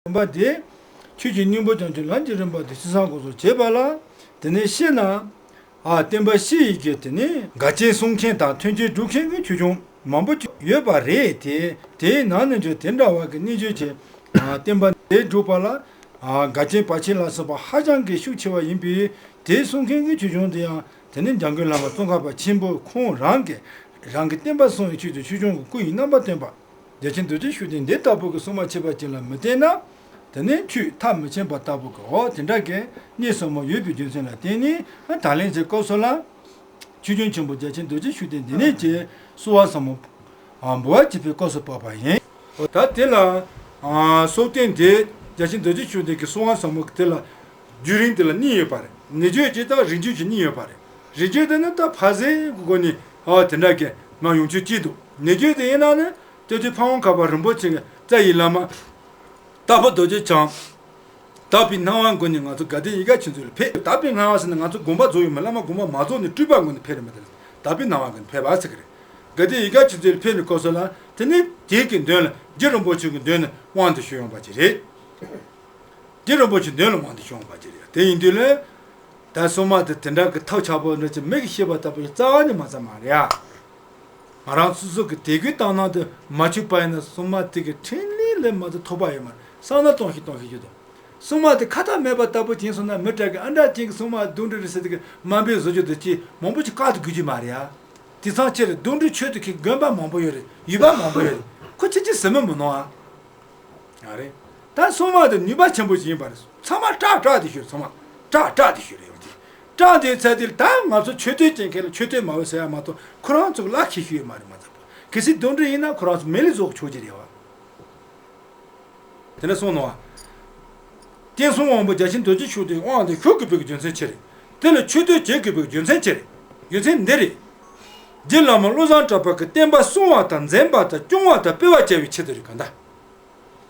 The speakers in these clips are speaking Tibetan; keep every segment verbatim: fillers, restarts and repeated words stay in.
རིམ་པ་དེ། ཆོས་ཀྱི་སྙིང་པོ་བྱང་ཆུབ་ལམ་གྱི་རིམ་པ་དེ་ཤེས་བཟང་སྒོམ་གསུམ་བྱེད་པ་ལ། དེ་ནས་ཤེས་ན། ཨ་བསྟན་པ་སྤྱི་ཡི་གི་དེ་ནས་འགལ་རྐྱེན་སྲུང་མཁན་དང་མཐུན་རྐྱེན་སྒྲུབ་མཁན་གྱི་ཆོས་སྐྱོང་མང་པོ་ཅིག་ཡོད་པ་རེད་དེ། དེའི་ནང་ནས་ཀྱང་དེ་འདྲ་བ་གི་རྣལ་འབྱོར་གྱི་ཨ་བསྟན་པ་དེ་སྒྲུབ་པ་ལ། ཨ་འགལ་རྐྱེན་བར་ཆད་ལ་སོགས་པ་ཧ་ཅང་གི་ཤུགས་ཆེ་བ་ཡིན་པས། དེ་སྲུང་མཁན་གྱི་ཆོས་སྐྱོང་དེ་ཡང་དེ་ནི་འཇམ་མགོན་བླ་མ་ཙོང་ཁ་པ་ཆེན་པོ་ཁོང་རང་གིས་རང་གི་བསྟན་པ་སྲུང་བའི་ཆེད་དུ་ཆོས་སྐྱོང་གི་སྐུ་ཡི་རྣམ་པར་སྟོན་པ། རྒྱ་ཆེན་རྡོ་རྗེ་ཤུགས་ལྡན་འདི་ལྟ་བུ་གི་སྲུང་མ་བྱས་པ་ཅིག་ལ་མི་བརྟེན་ན། དེ་ནི་ཆོས་མཐར་མི་ཕྱིན་པ་ལྟ་བུ་གི་འོ་དེ་འདྲ་གི་གནས་ཟབ་མོ་ཡོད་པའི་རྒྱུ་མཚན་ལ་བརྟེན་ནས། ད་ལན་གྱི་སྐབས་སུ་ལ། ཆོས་སྐྱོང་ཆེན་པོ་རྒྱ་ཆེན་རྡོ་རྗེ་ཤུགས་ལྡན་འདི་ནས་ཀྱི་གསོལ་བ་ཟབ་མོ་འབུལ་བ་བྱེད་པའི་སྐབས་སུ་བབ་པ་ཡིན། ད་དེ་ལ་གསོལ་སྟོན་དེ་རྒྱ་ཆེན་རྡོ་རྗེ་ཤུགས་ལྡན་གྱི་གསོལ་བ་ཟབ་མོ་དེ་ལ་བརྒྱུད་རིམ་དེ་ལ་གཉིས་ཡོད་པ་རེད། ནི་བརྗོད་ཀྱི་དང་རིགས་བརྗོད་ཀྱི་གཉིས་ཡོད་པ་རེད། རིགས་བརྗོད་དེ་ནི་ད་ཕ་ཟེ་གི་སྒོ་ནས་དེ་འདྲ་གི་ང་ཡོང་ཆོས་ཅི་འདུག་ནི་བརྗོད་དེ་ཡིན་ན་ནི། སྟོད་ཐུན་ཕ་བོང་ཁ་པ་རིན་པོ་ཆེ་གི་རྩ་ཡི་བླ་མ། དྭགས་པོ་རྡོ་རྗེ་འཆང་། དག་པའི་སྣང་བ་མགོན་ནས་ང་ཚོ་དགའ་ལྡན་ཡིད་དགའ་ཆོས་མཛོད་ལ་ཕེབས། དག་པའི་སྣང་བ་ཟེར་ན་ང་ཚོ་དགོངས་པ་རྫོགས་ཡོད་མ་བླ་མ་དགོངས་པ་མ་རྫོགས་ནས་སྤྲུལ་པ་མགོན་ནས་ཕེབས་རེད་མ་དེ་ལ་དག་པའི་སྣང་བ་མགོན་ནས་ཕེབས་པ་ཟེར་གི་རེད། དགའ་ལྡན་ཡིད་དགའ་ཆོས་མཛོད་ལ་ཕེབས་ནས་སྐབས་སུ་ལ་དེ་ནས་དེ་གི་མདུན་ལ་རྗེ་རིན་པོ་ཆེ་གི་མདུན་ནས་དབང་དུ་ཞུ་ཡོང་པ་ཅིག་རེད། རྗེ་རིན་པོ་ཆེ་མདུན་ལ་དབང་དུ་ཞུ་ཡོང་པ་ཅིག་རེད། དེ་ཡིན་དུས་ལ། ད་སྲུང་མ་དེ་དེ་འདྲ་གི་ཐབས་ཆག་པོ་འདྲ་ཅིག་མིག་གིས་ཤེས་པ་ལྟ་བུ་རྩ་བ་ནས་མ་ཚང་མ་རེད་ཨ། ང་རང་སོ་སོ་གི་དད་གུས་བཏང་སྣང་དེ་མ་ཆོད་པ་ཡིན་ན་སྲུང་མ་དེ་གི་འཕྲིན་ལས་ལས་མ་གཏོགས་ཐོབ་པ་ཡོད་མ་རེད། བསམ་བློ་གཏོང་ཞིག་གཏོང་ཞིག་ཞུ་དང་། སྲུང་མ་དེ་ཁ་ཐག་མེད་པ་ལྟ་བུ་ཅིག་སོང་ན་མི་དྲག་གི་ཨ་འདྲ་ཅན་གྱི་སྲུང་མ་གདོན་འདྲེ་རེད་ཟེར་དེ་གི་དམའ་འབེབས་བཟོ་རྒྱུ་དེ་ཅི་མང་པོ་ཅིག་བཀག་ཏུ་དགོས་ཀྱི་མ་རེད་ཨ། དེ་ཚང་ཆེ་རེད། གདོན་འདྲེ་ཆོས་དེ་གི་དགོན་པ་མང་པོ་ཡོད་རེད། ཡུལ་པ་མང་པོ་ཡོད་རེད། ཁོ་ཁྱེད་ཀྱིས་ཟེར་མི་མི་གནང་ཨ། ཨ་རེད། ད་སྲུང་མ་དེ་ནུས་པ་ཆེན་པོ་ཞིག་ཡིན་པ་རེད། ཚང་མ་སྐྲག་སྐྲག་དེ་ཤོད། ཚང་མ་སྐྲག་སྐྲག་དེ་ཤོད་རེད་ཡོང་དེ། སྐྲག་དེ་ཚད་དེ་ད་ང་ཚོ་མཆོད་རྟེན་ཅན་ཁེ་ལ་མཆོད་རྟེན་མ་འོས་ཟེར་ཡ་མ་གཏོགས་ཁོ་རང་ཚོ་གི་ལ་ཁེ་ཤུ་ཡོད་མ་རེད་མ་ཚད་པ། གལ་སྲིད་གདོན་འདྲེ་ཡིན་ན་ཁོ་རང་ཚོ་མེ་ལི་རྫོགས་ཆོག་གི་རེད་བ། དེ་ནས་གསུངས་ནོ། བསྟན་སྲུང་དབང་པོ་རྒྱ་ཆེན་རྡོ་རྗེ་ཤུགས་ལྡན་དབང་དུ་ཞུ་དགོས་པའི་རྒྱུ་མཚན་ཅི་རེད། དེ་ལ་མཆོད་རྟེན་བྱེད་དགོས་པའི་རྒྱུ་མཚན་ཅི་རེད། རྒྱུ་མཚན་འདི་རེད། རྗེ་བླ་མ་བློ་བཟང་གྲགས་པ་གི་བསྟན་པ་སྲུང་བ་དང་འཛིན་པ་དང་སྐྱོང་བ་དང་སྤེལ་བར་བྱ་བའི་ཆེད་དུ་རེད་གང་ལྟར།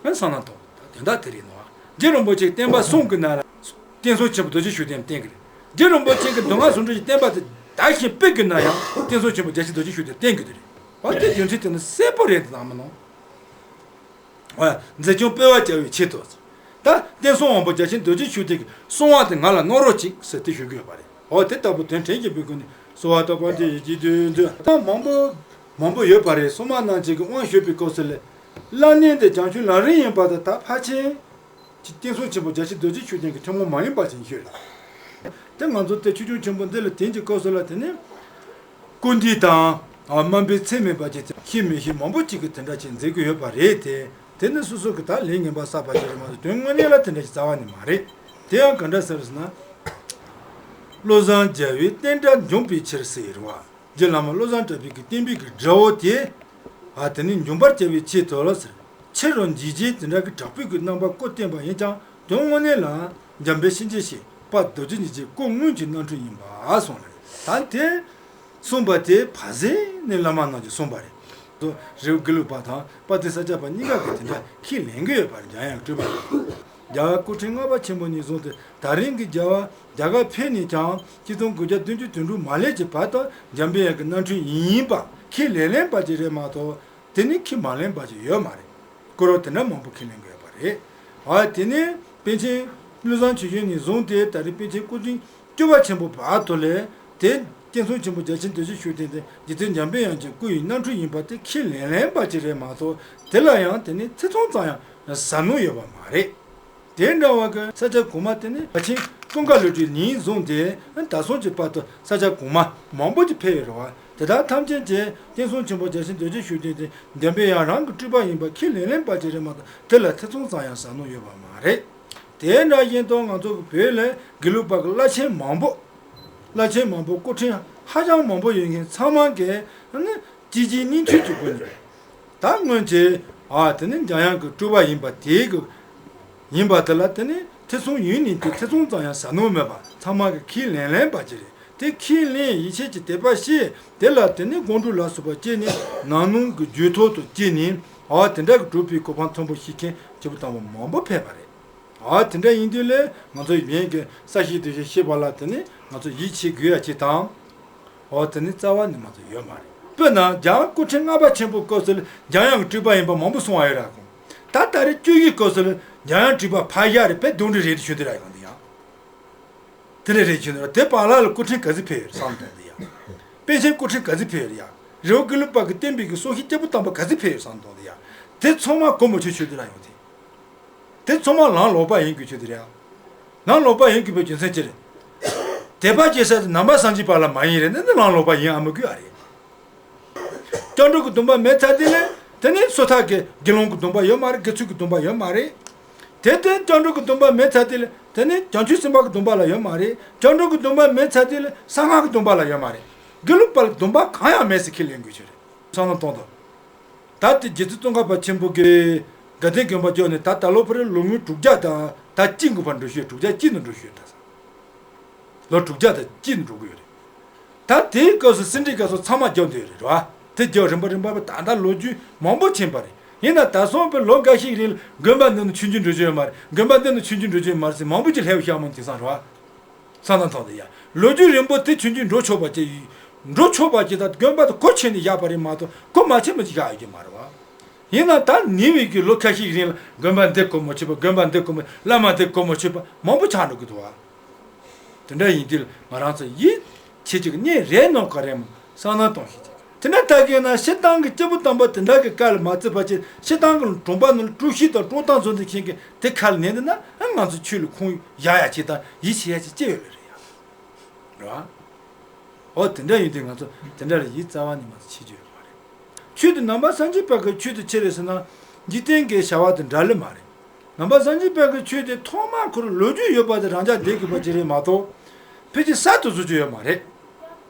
ཨ་བསམ་ན་དོ། དོན་དག་དེ་རེད་ནོ། རྗེ་རིན་པོ་ཆེ་བསྟན་པ་སྲུང་གི་ན་ལ། བསྟན་སྲུང་ཆེན་པོ་རྡོ་རྗེ་ཤུགས་ལྡན་བསྟེན་གི་རེད། རྗེ་རིན་པོ་ཆེ་གི་མདོ་སྔགས་ཟུང་འབྲེལ་གྱི་བསྟན་པ་དེ་དར་ཞིང་སྤེལ་གི་ན་ཡང་བསྟན་སྲུང་ཆེན་པོ་རྒྱལ་ཆེན་རྡོ་རྗེ་ཤུགས་ལྡན་བསྟེན་གི་དེ་རེད། ཨ་དེ་རྒྱུ་མཚན་དེ་ནི་གསལ་པོ་རེད་དེ་ནང་མི་ནོ། འཛིན་སྐྱོང་སྤེལ་བར་བྱ་བའི་ཆེད་དུ། ད་བསྟན་སྲུང་དབང་པོ་རྒྱ་ཆེན་རྡོ་རྗེ་ཤུགས་ལྡན་གྱི་གསུང་བ་དེ་ང་ལ་གནང་རོགས་གྱིས་ཟེར་དེ་ཞུ་གི་ཡོད་པ་རེད། འོ་དེ་ལྟ་བུ་དོན་དྲན་གྱི་སྦུག་གུ་ནས་གསོལ་བ་བཏབ་པ་དེ་ཡི་གེ་དོན་དུ་ད་མང་པོ་མང་པོ་ཡོད་པ་རེད། སྲུང་མ་རྣམས་ཀྱིས་དབང་ཞུས་པའི་སྐབས་སུ་ལས། བླ་གནས་འདི་བྱང་ཆུབ་ལམ་རིམ་ཡིན་པ་དང་ད་ཕལ་ཆེར། ཅིག་བསྟན་སྲུང་ཆེན་པོ་རྒྱལ་ཆེན་རྡོ་རྗེ་ཤུགས་ལྡན་གྱི་ཐུན་མོང་མ་ཡིན་པ་ཞིག་ཤོད། དེ་ང་ཚོ་དེ་ཆོས་སྐྱོང་ཆེན་པོ་འདི་ལ་དེང་གི་སྐབས་སུ་ལ་དེ་ནི། སྐུར་འདེབས་དང་། དམའ་འབེབས་ཚད་མེད་པ་ཅིག་ཤེས་མི་ཤེས་མང་པོ་ཅིག་གིས་དེ་འདྲ་ཅིག་མཛད་ཀྱི་ཡོད་པ་རེད་དེ། དེ་ནི་སོ་སོ་གི་ད་ལས་ངན་པ་བསགས་པ་ཅིག་རེད་མ་གཏོགས་དོན་དངོས་གནས་ལ་དེ་འདྲ་ཅིག་རྩ་བ་ནས་མ་རེད། དེ་ཡང་ག་འདྲ་ཟེར་ཟེར་ན། བློ་བཟང་རྒྱལ་བའི་བསྟན་དགྲ་འཇོམས་པའི་ཕྱིར་ཟེར་བ། རྗེ་བླ་མ་བློ་བཟང་གྲགས་པའི་གི་བསྟན་པའི་གི་དགྲ་བོ་དེ། ཨ་དེ་ནི་འཇོམས་པར་བྱ་བའི་ཆེད་དུ་ལ་ཟེར། ཕྱི་རུ་འཇིགས་བྱེད་དེ་འདྲ་གི་དྲག་པོའི་གི་རྣམ་པ་སྐུ་བསྟན་པ་ཡིན་ཀྱང་དོན་དངོས་གནས་ལ་འཇམ་དཔལ་གཤིན་རྗེ་གཤེད་དཔལ་རྡོ་རྗེ་འཇིགས་བྱེད་སྐུ་དངོས་ཀྱི་རྣམ་འཕྲུལ་ཡིན་པ་གསུངས་ལ། ད་དེ་གསུངས་པ་དེ་ཕ་ཟེ་ནས་བླ་མ་རྣམས་ཀྱིས་གསུངས་པ་རེད། རེའུ་དགེ་ལུགས་པ་དང་དཔལ་ལྡན་ས་སྐྱ་པ་གཉིས་ཀ་གིས་དེ་འདྲ་ཁས་ལེན་གི་ཡོད་པ་རེད། འཇམ་དབྱངས་སྤྲུལ་པ་རེད། རྒྱལ་བ་སྐུ་ཕྲེང་ལྔ་པ་ཆེན་པོ་ནས་བཟུང་སྟེ་ད་རིང་གི་རྒྱལ་བ་རྒྱ་གར་ཕེབས་ནས་ཀྱང་ཆིག་སྟོང་དགུ་བརྒྱ་བདུན་ཅུ་དོན་དྲུག་མ་སླེབས་ཀྱི་བར་དུ་འཇམ་དཔལ་དབྱངས་ཀྱི་རྣམ་འཕྲུལ་ཡིན་པ་ཁས་ལེན་ལེན་པ་ཅིག་རེད་མ་གཏོགས་དེ་ནི་ཁས་མ་ལེན་པ་ཅིག་ཡོད་མ་རེད། སྐོར་བ་དེ་འདྲ་མང་པོ་ཁས་ལེན་དགོས་པ་རེད། ཨ་དེ་ནས་པཎ་ཆེན་བློ་བཟང་ཆོས་སྐྱོང་ནས་བཟུང་སྟེ་ད་རེས་པཎ་ཆེན་སྐུ་ཕྲེང་བཅུ་པ་ཆེན་པོ་བར་དུ་ལས་དེ་བསྟན་སྲུང་ཆེན་པོ་རྒྱལ་ཆེན་རྡོ་རྗེ་ཤུགས་ལྡན་དེ་རྗེ་བཙུན་འཇམ་དཔལ་དབྱངས་ཀྱི་སྐུ་ཡི་རྣམ་འཕྲུལ་ཡིན་པ་དེ་ཁས་ལེན་ལེན་པ་ཅིག་རེད་མ་གཏོགས་དེ་ལ་ཡང་དེ་ནི་ཐེ་ཚོམ་ཙམ་ཡང་ཟ་ནོ་ཡོད་པ་མ་རེད། དེ་འདྲ་བ་གི་ས་སྐྱ་གོང་མ་དེ་ནི་ད་ཕྱིན་ཀུན་དགའ་བློ་གྲོས་ནས་བཟུང་སྟེ་ད་སོང་གི་བར་དུ་ས་སྐྱ་གོང་མ་མང་པོ་ཅིག་ཕེབས་ཡོད་རེད་བ། དེ་དག་ཐམས་ཅད་ཀྱིས་བསྟན་སྲུང་ཆེན་པོ་རྒྱལ་ཆེན་རྡོ་རྗེ་ཤུགས་ལྡན་དེ་འཇམ་དཔལ་དབྱངས་རང་གི་སྤྲུལ་པ་ཡིན་པ་ཁས་ལེན་ལེན་པ་ཅིག་རེད་མ་གཏོགས་དེ་ལ་ཐེ་ཚོམ་ཙམ་ཡང་ཟ་ནོ་ཡོད་པ་མ་རེད། དེ་འདྲ་བཞིན་དུ་ང་ཚོ་གི་བོད་ལ་དགེ་ལུགས་པ་གི་བླ་ཆེན་མང་པོ། བླ་ཆེན་མང་པོ་སྐུ་ཕྲེང་ཧ་ཅང་མང་པོ་ཡོད་མཁན་ཚང་མ་གིས་ནི་གཅིག་རྗེས་གཉིས་མཐུད་ཀྱི་སྒོ་ནས། ད་སྔོན་གྱི་ཨ་དེ་ནི་འཇམ་དབྱངས་ཀྱི་སྤྲུལ་པ་ཡིན་པ་དེ་གི་ཡིན་པ་དེ་ལ་དེ་ནི་ཐེ་ཚོམ་ཡོད་ནི་དེ་ཐེ་ཚོམ་ཙམ་ཡང་ཟ་ནོ་མེད་པ་ཚང་མ་གིས་ཁས་ལེན་ལེན་པ་ཅིག་རེད། དེ་ཁས་ལེན་ཡིད་ཆེས་ཀྱི་དད་པ་བྱས་དེ་ལ་དེ་ནི་སྒོམ་སྒྲུབ་ལ་སོགས་པ་བྱས་ནས་ནང་ནང་གི་རྒྱུད་ཐོག་ཏུ་བསྐྱེད་ནས་ཨ་དེ་འདྲ་གི་གྲུབ་པའི་གོ་འཕང་མཐོན་པོ་ཞིག་མཁན་སྐྱེས་བུ་དམ་པ་མང་པོ་ཕེབས་པ་རེད། ཨ་དེ་འདྲ་ཡིན་དུས་ལས་ང་ཚོ་ཡུལ་གྱི་ས་གཞི་དེ་བཞིན་ཤེས་པ་ལ་དེ་ནི་ང་ཚོ་ཡིད་ཆེས་དགོས་ཡ་ཅིག་དང་། ཨོ་དེ་ནི་རྩ་བ་ནས་མ་ཚོ་ཡོད་མ་རེད། དཔེར་ན་འཇམ་དབྱངས་སྐུ་ཕྲེང་ལྔ་པ་ཆེན་པོའི་སྐབས་སུ་ལ་འཇམ་དབྱངས་ཀྱི་སྤྲུལ་པ་ཡིན་པ་མང་པོ་གསུངས་པ་ཡོད་ར་ཁོང་། ད་ད་རེས་བཅུ་བཞིའི་སྐབས་སུ་ལ་ འཇམ་དབྱངས་སྤྲུལ་པ་ཕ་ཡ་རེད། དཔེ་གདོན་འདྲེ་རེད་ཆོས་དེ་ར་ཡང་དེ་ཡང་། དེ་རེད་རེད་ཆོས་དེ་ར། དེ་བར་ལ་ལ་སྐུ་ཕྲེང་ག་ཚོད་ཕེབས་ཡོད་རེད་བསམ་དང་དེ་ཡང་། པཎ་ཆེན་སྐུ་ཕྲེང་ག་ཚོད་ཕེབས་ཡོད་རེད་ཡ། རི་བོ་དགེ་ལུགས་པ་གི་བསྟན་པའི་གི་སྲོག་ཤིང་སྐྱེས་བུ་དམ་པ་ག་ཚོད་ཕེབས་ཡོད་བསམ་དང་དེ་ཡང་། དེ་ཚང་མ་གོ་མ་ཆོད་ཆོས་དེ་ར་ཡང་དེ། དེ་ཚང་མ་ལམ་ལོག་པ་ཡིན་དགོས་ཆོས་དེ་རེད་ཡ། ལམ་ལོག་པ་ཡིན་དགོས་པའི་རྒྱུ་མཚན་ཅི་རེད། དད་པ་སྐྱེ་ས་དེ་ནང་པ་སངས་རྒྱས་པ་ལ་མ་ཡིན་རེད་ན་ནི་ལམ་ལོག་པ་ཡིན་ཨ་མི་དགོས་ཨ་རེད། སྐྱབས་འགྲོ་གི་སྡོམ་པ་མེད་ཚར་དེ་ལས་དེ་ནི་སོ་ཐར་གྱི་དགེ་སློང་གི་སྡོམ་པ་ཡོད་མ་རེད། དགེ་ཚུལ་གྱི་སྡོམ་པ་ཡོད་མ་རེད། དེ་ལྟར་སྐྱབས་འགྲོ་གི་སྡོམ་པ་མེད་ཚར་དེ་ལས་དེ་ནི་བྱང་ཆུབ་སེམས་དཔའ་གི་སྡོམ་པ་ལ་ཡོད་མ་རེད། སྐྱབས་འགྲོ་གི་སྡོམ་པ་མེད་ཚར་དེ་ལས་གསང་སྔགས་ཀྱི་སྡོམ་པ་ལ་ཡོད་མ་རེད། དགེ་ལུགས་པ་ལ་སྡོམ་པ་གང་ཡང་མེད་ཟེར་ཁས་ལེན་དགོས་ཆོས་རེད། བསམ་བློ་གཏོང་དང་། ད་ལྟའི་རྗེ་བཙུན་ཙོང་ཁ་པ་ཆེན་པོ་གིས་དགའ་ལྡན་དགོན་པ་བཅོས་ནས་ད་ད་ལོ་བར་ལོ་ངོ་དྲུག་བརྒྱ་དང་ད་གཅིག་འགོར་བར་འགྲོ་ཤོས། དྲུག་བརྒྱ་གཅིག་ནས་འགྲོ་ཤོས་ད། ལོ་དྲུག་བརྒྱ་དང་གཅིག་ནས་འགྲོ་གི་ཡོད་རེད། ད་དེའི་སྐབས་སུ་སེ་འབྲས་དགའ་ཚོར་ཚང་མ་རྒྱབ་འདོད་རེད་རེད་བ། དེ་རྒྱབ་རིམ་པ་རིམ་པ་བ་ད་ལྟ་ལོ་རྒྱུས་མང་པོ་ཕྱིན་པ་རེད། ཡིན་ན་ད་སོང་བའི་ལོ་འགའ་ཞིག་རིང་ལ་དགོན་པ་འདི་ནས་ཆུང་ཆུང་འགྲོ་རྒྱུ་ཡོད་མ་རེད། དགོན་པ་འདི་ནས་ཆུང་ཆུང་འགྲོ་རྒྱུ་ཡོད་མ་རེད་ཟེར་མང་པོ་ཅིག་སླེབས་ཤག་མོ་དེང་སང་རེད་བ། བསམ་བློ་ཐོངས་དེ་ཡ། ལོ་རྒྱུས་རིང་པོ་དེ་ཆུང་ཆུང་འགྲོ་ཆོག་པ་ཅིག་འགྲོ་ཆོག་པ་ཅིག་ད་དགོན་པ་དེ་གོ་ཆེ་ནས་བཞག་པ་རེད་མ་གཏོགས་གོ་མ་ཆེ་མོ་ཅིག་བཞག་ཡོད་ཀྱི་མ་རེད་བ། ཡིན་ན་ད་ཉེ་བའི་གི་ལོ་ཁ་ཤས་རིང་ལ་དགོན་པ་འདི་གོ་མ་ཆོད་པ། དགོན་པ་འདི་གོ་མ། བླ་མ་འདི་གོ་མ་ཆོད་པ་མང་པོ་ཆགས་འགྲོ་གི་འདུག་བ། དེ་འདྲ་ཡིན་དུས་ང་རང་ཚོ་ཡིད་ཆེས་ཅིག་གནས་རེད་ནོ་ག་རེ་མོ་བསམ་བློ་གཏོང་ཤེས་ཅིག་དེ་འདྲ་ལྟ་གི་ན་སྤྱིར་བཏང་གི་སྐྱེས་བུ་དམ་པ་དེ་འདྲ་གི་བཀའ་ལ་མ་བརྩི་བ་ཅིག་སྤྱིར་བཏང་གི་གྲོང་པ་ནང་དཀྲུག་ཤིང་དང་དཀྲུག་གཏམ་བཟོ་འདི་མཁན་གི་དེ་ཁ་ལ་ཉན་འདི་ན་ང་ཚོ་ཆོས་ལ་ཁུངས་བཞག་ཡ་ཅིག་དང་ཡིད་ཆེས་ཡ་ཅིག་ཅི་ཡོད་ལེ་རེད་ཡ། རེད་བ། འོ་དེ་འདྲ་ཡིན་དུས་ང་ཚོ་དེ་འདྲ་ལ་ཡིད་རྩ་བ་ནས་མ་ཚོ་ཆེས་ཆེ་ཡོད་མ་རེད། ཆོས་དེ་ནང་པ་སངས་རྒྱས་པ་གི་ཆོས་དེ་ཆི་རེད་ཟེར་ན་འཇིག་རྟེན་གྱི་བྱ་བ་དེ་འདྲ་ལེ་མ་རེད། ནང་པ་སངས་རྒྱས་པ་གི་ཆོས་དེ་ཐོག་མ་ཁོ་རང་ལོ་རྒྱུས་ཡོད་པ་དེ་རང་ཅག་བསྡད་དགོས་པ་ཅིག་རེད་མ་གཏོགས། ཕལ་ཆེར་གསར་དུ་བཟོ་རྒྱུ་ཡོད་མ་རེད།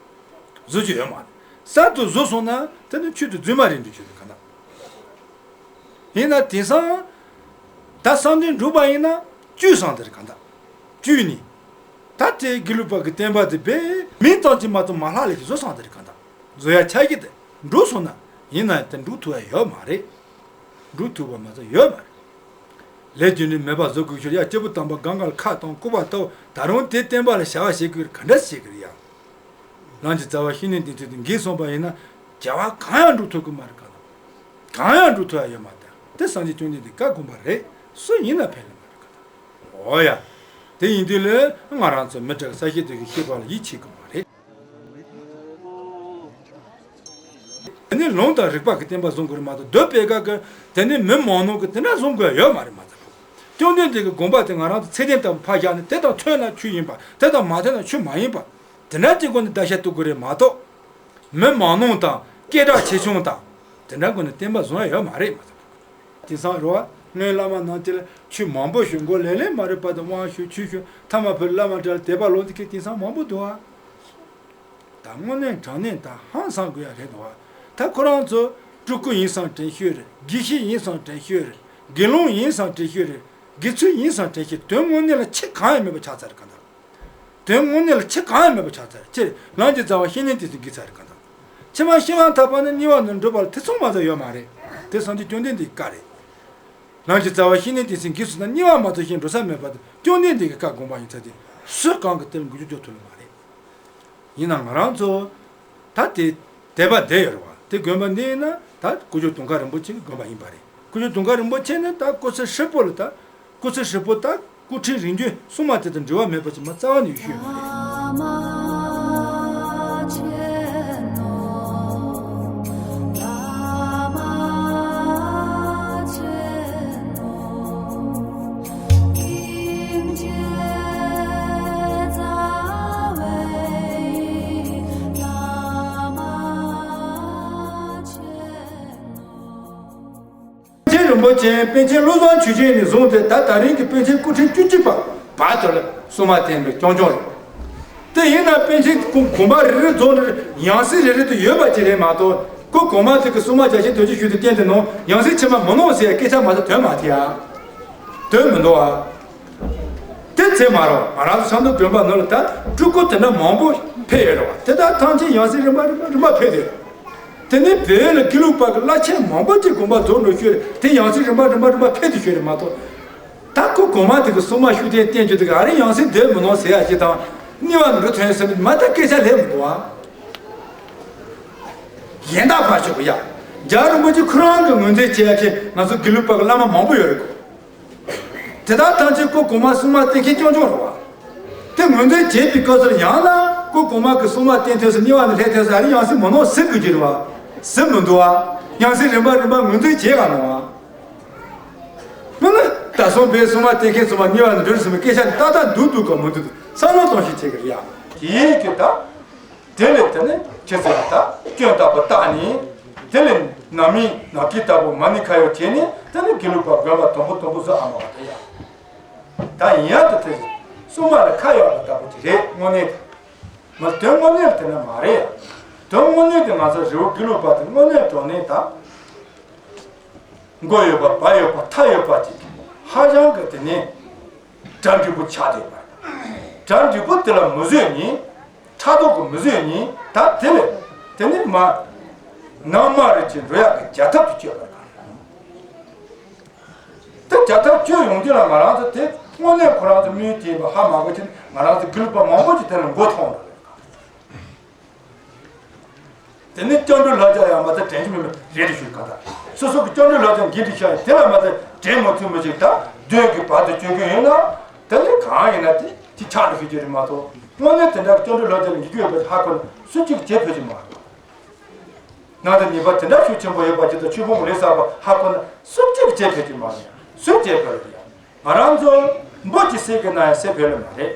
བཟོ་རྒྱུ་ཡོད་མ་རེད། གསར་དུ་བཟོ་སོང་ན་དེ་ནི་ཆོས་དེ་རྫུན་མ་རེད་འགྲོ་ཆོས་དེ་ག་ན། ཡིན་ན་དེང་སང་ད་བསམ་དོན་འགྲུབ་པ་ཡིན་ན་བཅོས་སོང་དེ་རེད་ག་འདྲ། བཅོས་ནི། ད་དེ་དགེ་ལུགས་པ་གི་བསྟན་པ་དེ་བས་མིང་ཙམ་གྱིས་མ་གཏོགས་མ་ལྷག་ལས་ཀྱི་བཟོ་སོང་དེ་རེད་ག་འདྲ། བཟོ་ཡ་ཆ་གི་དེ་འགྲོ་སོང་ན་ཡིན་ན་དེ་འགྲུབ་ཐུབ་ཡ་ཡོད་མ་རེད། འགྲུབ་ཐུབ་པ་མ་ཚད་ཡོད་མ་རེད། ལས་རྒྱུ་འབྲས་མེད་པ་བཟོ་དགོས་ཤོར་ཡ། སྐྱེས་བུ་དམ་པ་གང་ག་ལ་ཁ་བཏང་སྐུར་པ་བཏབ། ད་རུང་དེ་བསྟན་པ་ལ་བྱ་བ་བྱེད་དགོས་ག་འདྲ་བྱེད་དགོས་ཡ། ལམ་གྱི་རྩ་བ་བཤེས་གཉེན་དེ་ཚོ་དེ་འགལ་སོང་པ་ཡིན་ན་བྱ་བ་གང་ཡང་འགྲུབ་ཐུབ་ཀྱི་མ་རེད་ག་ལ། གང་ཡང་འགྲུབ་ཐུབ་ཡ་ཡོད་མ་རེད། དེ་སངས་རྒྱས་བཅོམ་ལྡན་འདས་བཀའ་དགོངས་པ་རེད། སུ་ཡིན་ན་ཕན་ལ་མ་རེད་ག་ལ། འོ་ཡ། དེ་ཡིན་དུས་ལས་ང་རང་ཚོ་མི་དྲག་ས་ཤེས་དེ་གི་ཤེས་པ་ལ་ཡིད་ཆེས་ཀྱི་མ་རེད། དེ་ནི་ལུང་དང་རིགས་པ་གི་བསྟན་པ་བཟུང་དགོས་རེད་མ་གཏོགས་གདོད་པའི་སྐབས་ཀྱི་དེ་ནི་མི་མང་ནོ་གི་དེ་འདྲ་བཟུང་དགོས་ཡ་ཡོད་མ་རེད་མ་ཚད། བཅོམ་ལྡན་འདས་ཀྱི་དགོངས་པ་དེ་ང་རང་ཚོ་ཚད་ལྡན་ལྟ་བུ་ཕར་བཞག་ནས་དེ་དང་མཐུན་ན་ཆོས་ཡིན་པ། དེ་དང་མ་མཐུན་ན་ཆོས་མ་ཡིན་པ། དེ་འདྲ་གྱི་སྒོ་ནས་བརྡར་ཤ་གཏུག་དགོས་རེད་མ་གཏོགས། མི་མང་ནོ་དང་སྐད་གྲགས་ཆེ་ཆུང་དང་། དེ་འདྲ་སྒོ་ནས་བསྟན་པ་བཟུང་ཡ་ཡོད་མ་རེད་མ་ཚད། དེང་སང་རེད་བ། སྔོན་བླ་མ་ནང་དེ་ལ་ཆོས་མང་པོ་ཞུ་མགོ་ལེ་ལེ་མ་རེད་པ་དང་དབང་ཞུ་ཆོས་ཞུ་ཐ་མ་བུ་བླ་མ་གྲལ་དད་པ་ལོག་འདི་གའི་དེང་སང་མང་པོ་འདུག་བ། ད་དངོས་གནས་དྲང་གནས་ད་ཧང་སང་དགོས་ཡ་རེད་འདུག་བ། ད་ཁོ་རང་ཚོ་སྤྲུལ་སྐུ་ཡིན་བསམ་དྲན་ཤོས་རེད། དགེ་བཤེས་ཡིན་བསམ་དྲན་ཤོས་རེད། དགེ་སློང་ཡིན་བསམ་དྲན་ཤོས་རེད། དགེ་ཚུལ་ཡིན་བསམ་དྲན་ཤོས། དོན་དངོས་གནས་ལ་ཆེ་གང་ཡང་མེད་པ་ཆགས་ཚར་ག་འདུག་དོན་དངོས་གནས་ལ་ཆེ་གང་ཡང་མེད་པ་ཆགས་ཚར། ཁྱེད་ལམ་གྱི་རྩ་བ་བཤེས་གཉེན་དེ་ཚོ་འགྱིས་ཚར་ག་འདུག་ཕྱི་མ་ཤིང་རྟ་ཐག་པ་ནི་གཉིས་པ་ནས་འགྲུབ་པ་ལ་ཐེ་ཚོམ་མ་ཚ་ཡོད་མ་རེད། དེ་སངས་རྒྱས་བཅོམ་ལྡན་འདས་ཀྱི་བཀའ་རེད། ལམ་གྱི་རྩ་བ་བཤེས་གཉེན་དེ་ཚོ་འགྱིས་སོང་ན་གཉིས་པ་མ་གཏོགས་གཞན་འགྲོ་ས་མེད་པ་དེ་བཅོམ་ལྡན་འདས་ཀྱི་བཀའ་དགོངས་པ་ཡིན་ཚ་དེ་སུ་གང་གི་དེར་འགུལ་སྐྱོད་རྒྱག་ཐུབ་ནི་མ་རེད། ཡིན་ན་ང་རང་ཚོ་ད་དེ་དད་པ་དེ་ཡོད་རེད་བ། དེ་དགོན་པ་འདི་ཡིན་ན་ད་སྐུ་ཞབས་དུང་དཀར་རིན་པོ་ཆེ་གི་དགོན་པ་ཡིན་པ་རེད། སྐུ་ཞབས་དུང་དཀར་རིན་པོ་ཆེ་ནི་ད་སྐུ་ཚེ་ཧྲིལ་པོ་ལ་ད་སྐུ་ཚེ་ཧྲིལ་པོ་ད་སྐུ་ཕྲེང་རིམ་བྱོན་སྲུང་མ་དེ་དང་འབྲེལ་བ་མེད་པ་ཅིག་མ་རྩ་བ་ནས་ཡོད་ཤོས་མ་རེད། པཎ་ཆེན་རིན་པོ་ཆེ་པཎ་ཆེན་བློ་བཟང་ཆོས་རྒྱན་ནས་བཟུང་སྟེ་ད་ད་རིང་གི་པཎ་ཆེན་སྐུ་ཕྲེང་བཅུ་གཅིག་པ་བར་དུ་ལ་སྲུང་མ་བསྟེན་པའི་རྐྱང་རྐྱང་རེད། དེ་ཡིན་ན་པཎ་ཆེན་སྐུ་དགོན་པ་རེ་རེ་རྫོགས་ནས་ཡང་སྲིད་རེ་རེ་དུ་ཡོད་པ་ཅིག་རེད་མ་གཏོགས་སྐུ་གོང་མ་དེ་གི་སྲུང་མ་བརྒྱ་བྱིན་དོན་བྱིན་ཞུས་ཏེ་བསྟེན་དེ་ནང་ཡང་སྲིད་ཕྱི་མ་མི་གནང་ཟེར་སྐད་ཆ་མ་གཏོགས་དོན་མ་ཐེ་ཡ། དོན་མི་འདུག་ཨ། དེ་ཚེ་མ་རོ་ང་རང་ཚོ་ཆབ་མདོ་དགོན་པ་ནང་ལ་ད་སྤྲུལ་སྐུ་དེ་འདྲ་མང་པོ་ཕེབས་ཡོད་རེད་བ། དེ་དག་ཐམས་ཅད་ཡང་སྲིད་རིམ་པ་རིམ་པ་རིམ་པ་ཕེབས་ཏེ། དེ་ནས་བོད་ལ་དགེ་ལུགས་པ་གི་བླ་ཆེན་མང་པོ་ཅིག་དགོངས་པ་རྫོགས་འགྲོ་ཤོས་རེད། དེ་ཡང་སྲིད་རིམ་པ་རིམ་པ་རིམ་པ་ཕེབས་ཏེ་ཤོས་རེད་མ་གཏོགས། ད་ཁོ་གོང་མ་དེ་གི་སྲུང་མ་ཤུགས་ལྡན་བསྟེན་རྒྱུ་དེ་ག་རེ་ཡང་སྲིད་སྡོད་མི་ནོ་ཟེར་ཡ་ཅིག་དང་གཉིས་པ་འགྲོ་ཐོན་ཟེར་མ་ད་སྐད་ཆ་ལས་མི་འདུག་ཨ། གཞན་དག་ཕར་ཞོག་ཡ། རྒྱལ་བ་རིན་པོ་ཆེ་ཁོ་རང་གི་ངོས་འཛིན་བྱེད་ཡ་ཅིག་ང་ཚོ་དགེ་ལུགས་པ་གི་བླ་མ་མང་པོ་ཡོད་རེད་གོ། དེ་དག་ཐམས་ཅད་སྐུ་གོང་མ་སྲུང་མ་བསྟེན་མཁན་རྐྱང་རྐྱང་རེད་བ། དེ་ངོས་འཛིན་བྱེད་པའི་སྐབས་སུ་ཡང་ན་སྐུ་གོང་མ་གི་སྲུང་མ་བསྟེན་ཐོས་སུ་གཉིས་པ་ནས་སླེབས་ཐོས་སུ་ཨ་རི་ཡང་སྲིད་མི་ནོར་ཟེར་དགོས་ཀྱི་རེད་བ། ཟེར་མི་འདུག་བ། ཡང་སྲིད་རིམ་པ་རིམ་པ་ངོས་འཛིན་བྱེད་ག་ནོ་བ། མིན་ན་ད་སོང་པའི་སྲུང་མ་བསྟེན་མཁན་སྲུང་མ་གཉིས་པ་ནས་འདྲི་སྲིད་པའི་སྐད་ཆ་ནི་ཏག་ཏག་འདུག་འདུག་ག་མི་འདུག་བསམ་བློ་གཏོང་ཤེས་བྱེད་ཀྱི་རེད་ཡ། དེའི་རྒྱུ་ད། དེ་ལས་དེ་ནས་ཁྱེད་ཚོས་ད་སྐྱོན་ལྟ་བུ་བརྟགས་ནས། དེ་ལས་ནམ་མིན་ནག་སྐྱིད་ལྟ་བུ་མ་ཎི་ཁ་ཡོག་བྱས་ནས་དེ་ནས་དགེ་ལུགས་པ་དགོན་པ་དུམ་བུ་དུམ་བུ་བཟོ་ཨ་མ་བ་དེ་ཡ། ད་ཡིན་ཡ་དེ་དེ་སྲུང་མ་ལ་ཁ་གཡར་བ་ལྟ་བུ་ཅིག་རེད་དངོས་གནས་དེ། མ་དོན་དངོས་གནས་དེ་ན་མ་རེད། དོན་དངོས་གནས་དེ་ང་ཚོ་རི་བོ་དགེ་ལུགས་པ་དེ་དངོས་གནས་དྲང་གནས་དང་། མགོ་ཡོད་པ་བ་ཡོད་པ་མཐའ་ཡོད་པ་ཅིག་ཧ་ཅང་གི་དེ་ནས་གྲ་འགྲིག་པོ་ཆགས་བསྡད་པ་རེད། གྲ་འགྲིག་པོ་དེ་ལ་མི་བཟོད་ནས། ཕྲག་དོག་གི་མི་བཟོད་ནས་ད་དེ་ལས་དེ་ནས་མ། ནང་མ་རེད་ཅེས་འགྲོ་ཡག་གི་རྒྱལ་ཐབས་དུ་སྤྱོད་པར་གང་། དེ་རྒྱལ་ཐབས་སྤྱོད་ཡོང་དུས་ལ་ང་རང་ཚོ་དེ་དངོས་གནས་ཁོ་རང་ཚོ་མིའི་དེ་ཡིན་པ་ཧ་མ་གོ་ཕྱིན་ང་རང་ཚོ་དགེ་ལུགས་པ་མང་པོ་ཅིག་དེ་ལ་མགོ་ཐོན་འགྲོ་རེད། དེ་ནས་སྐྱབས་འགྲོ་ལྷ་རྒྱལ་ཡང་མ་ཚད་དྲན་གྱི་མེད་མེད་རེད་དེ་ཞུས་ག་ད། སོ་སོ་གི་སྐྱབས་འགྲོ་ལྷ་རྒྱལ་འགན་དེ་ཤར་ཡང་དེ་ལ་མ་ཚད་དྲན་མ་ཐུབ་མི་ཞིག་ད་མདུན་གྱི་བར་དུ་བསྐྱོད་རྒྱུ་ཡིན་ན། དེ་ནས་གང་ཡིན་ན་དེ་དེ་ཆགས་འགྲོ་ཤེས་ཀྱི་རེད་མ་གཏོགས་དངོས་གནས་དེ་འདྲ་སྐྱབས་འགྲོ་ལྷ་རྒྱལ་ལ་ཡིད་སྐྱོ་ཡོད་པ་ཧ་གོ་ན་སུ་གཅིག་བྱེད་ཕོད་ཀྱི་མ་རེད། ནང་དུ་ཉེས་པ་དེ་འདྲ་ཤུགས་ཆེན་པོ་ཡོད་པ་ཅིག་དང་ཆོས་ཕུང་ལས་བསགས་པ་ཧ་གོ་ན་སུ་གཅིག་བྱེད་ཕོད་ཀྱི་མ་རེད། སུས་བྱེད་ཕོད་རེད་ཡ། ང་རང་ཚོ་འབུ་གཅིག་བསད་ཀྱི་ན་ཡང་བསད་ཕོད་ལེ་མ་རེད།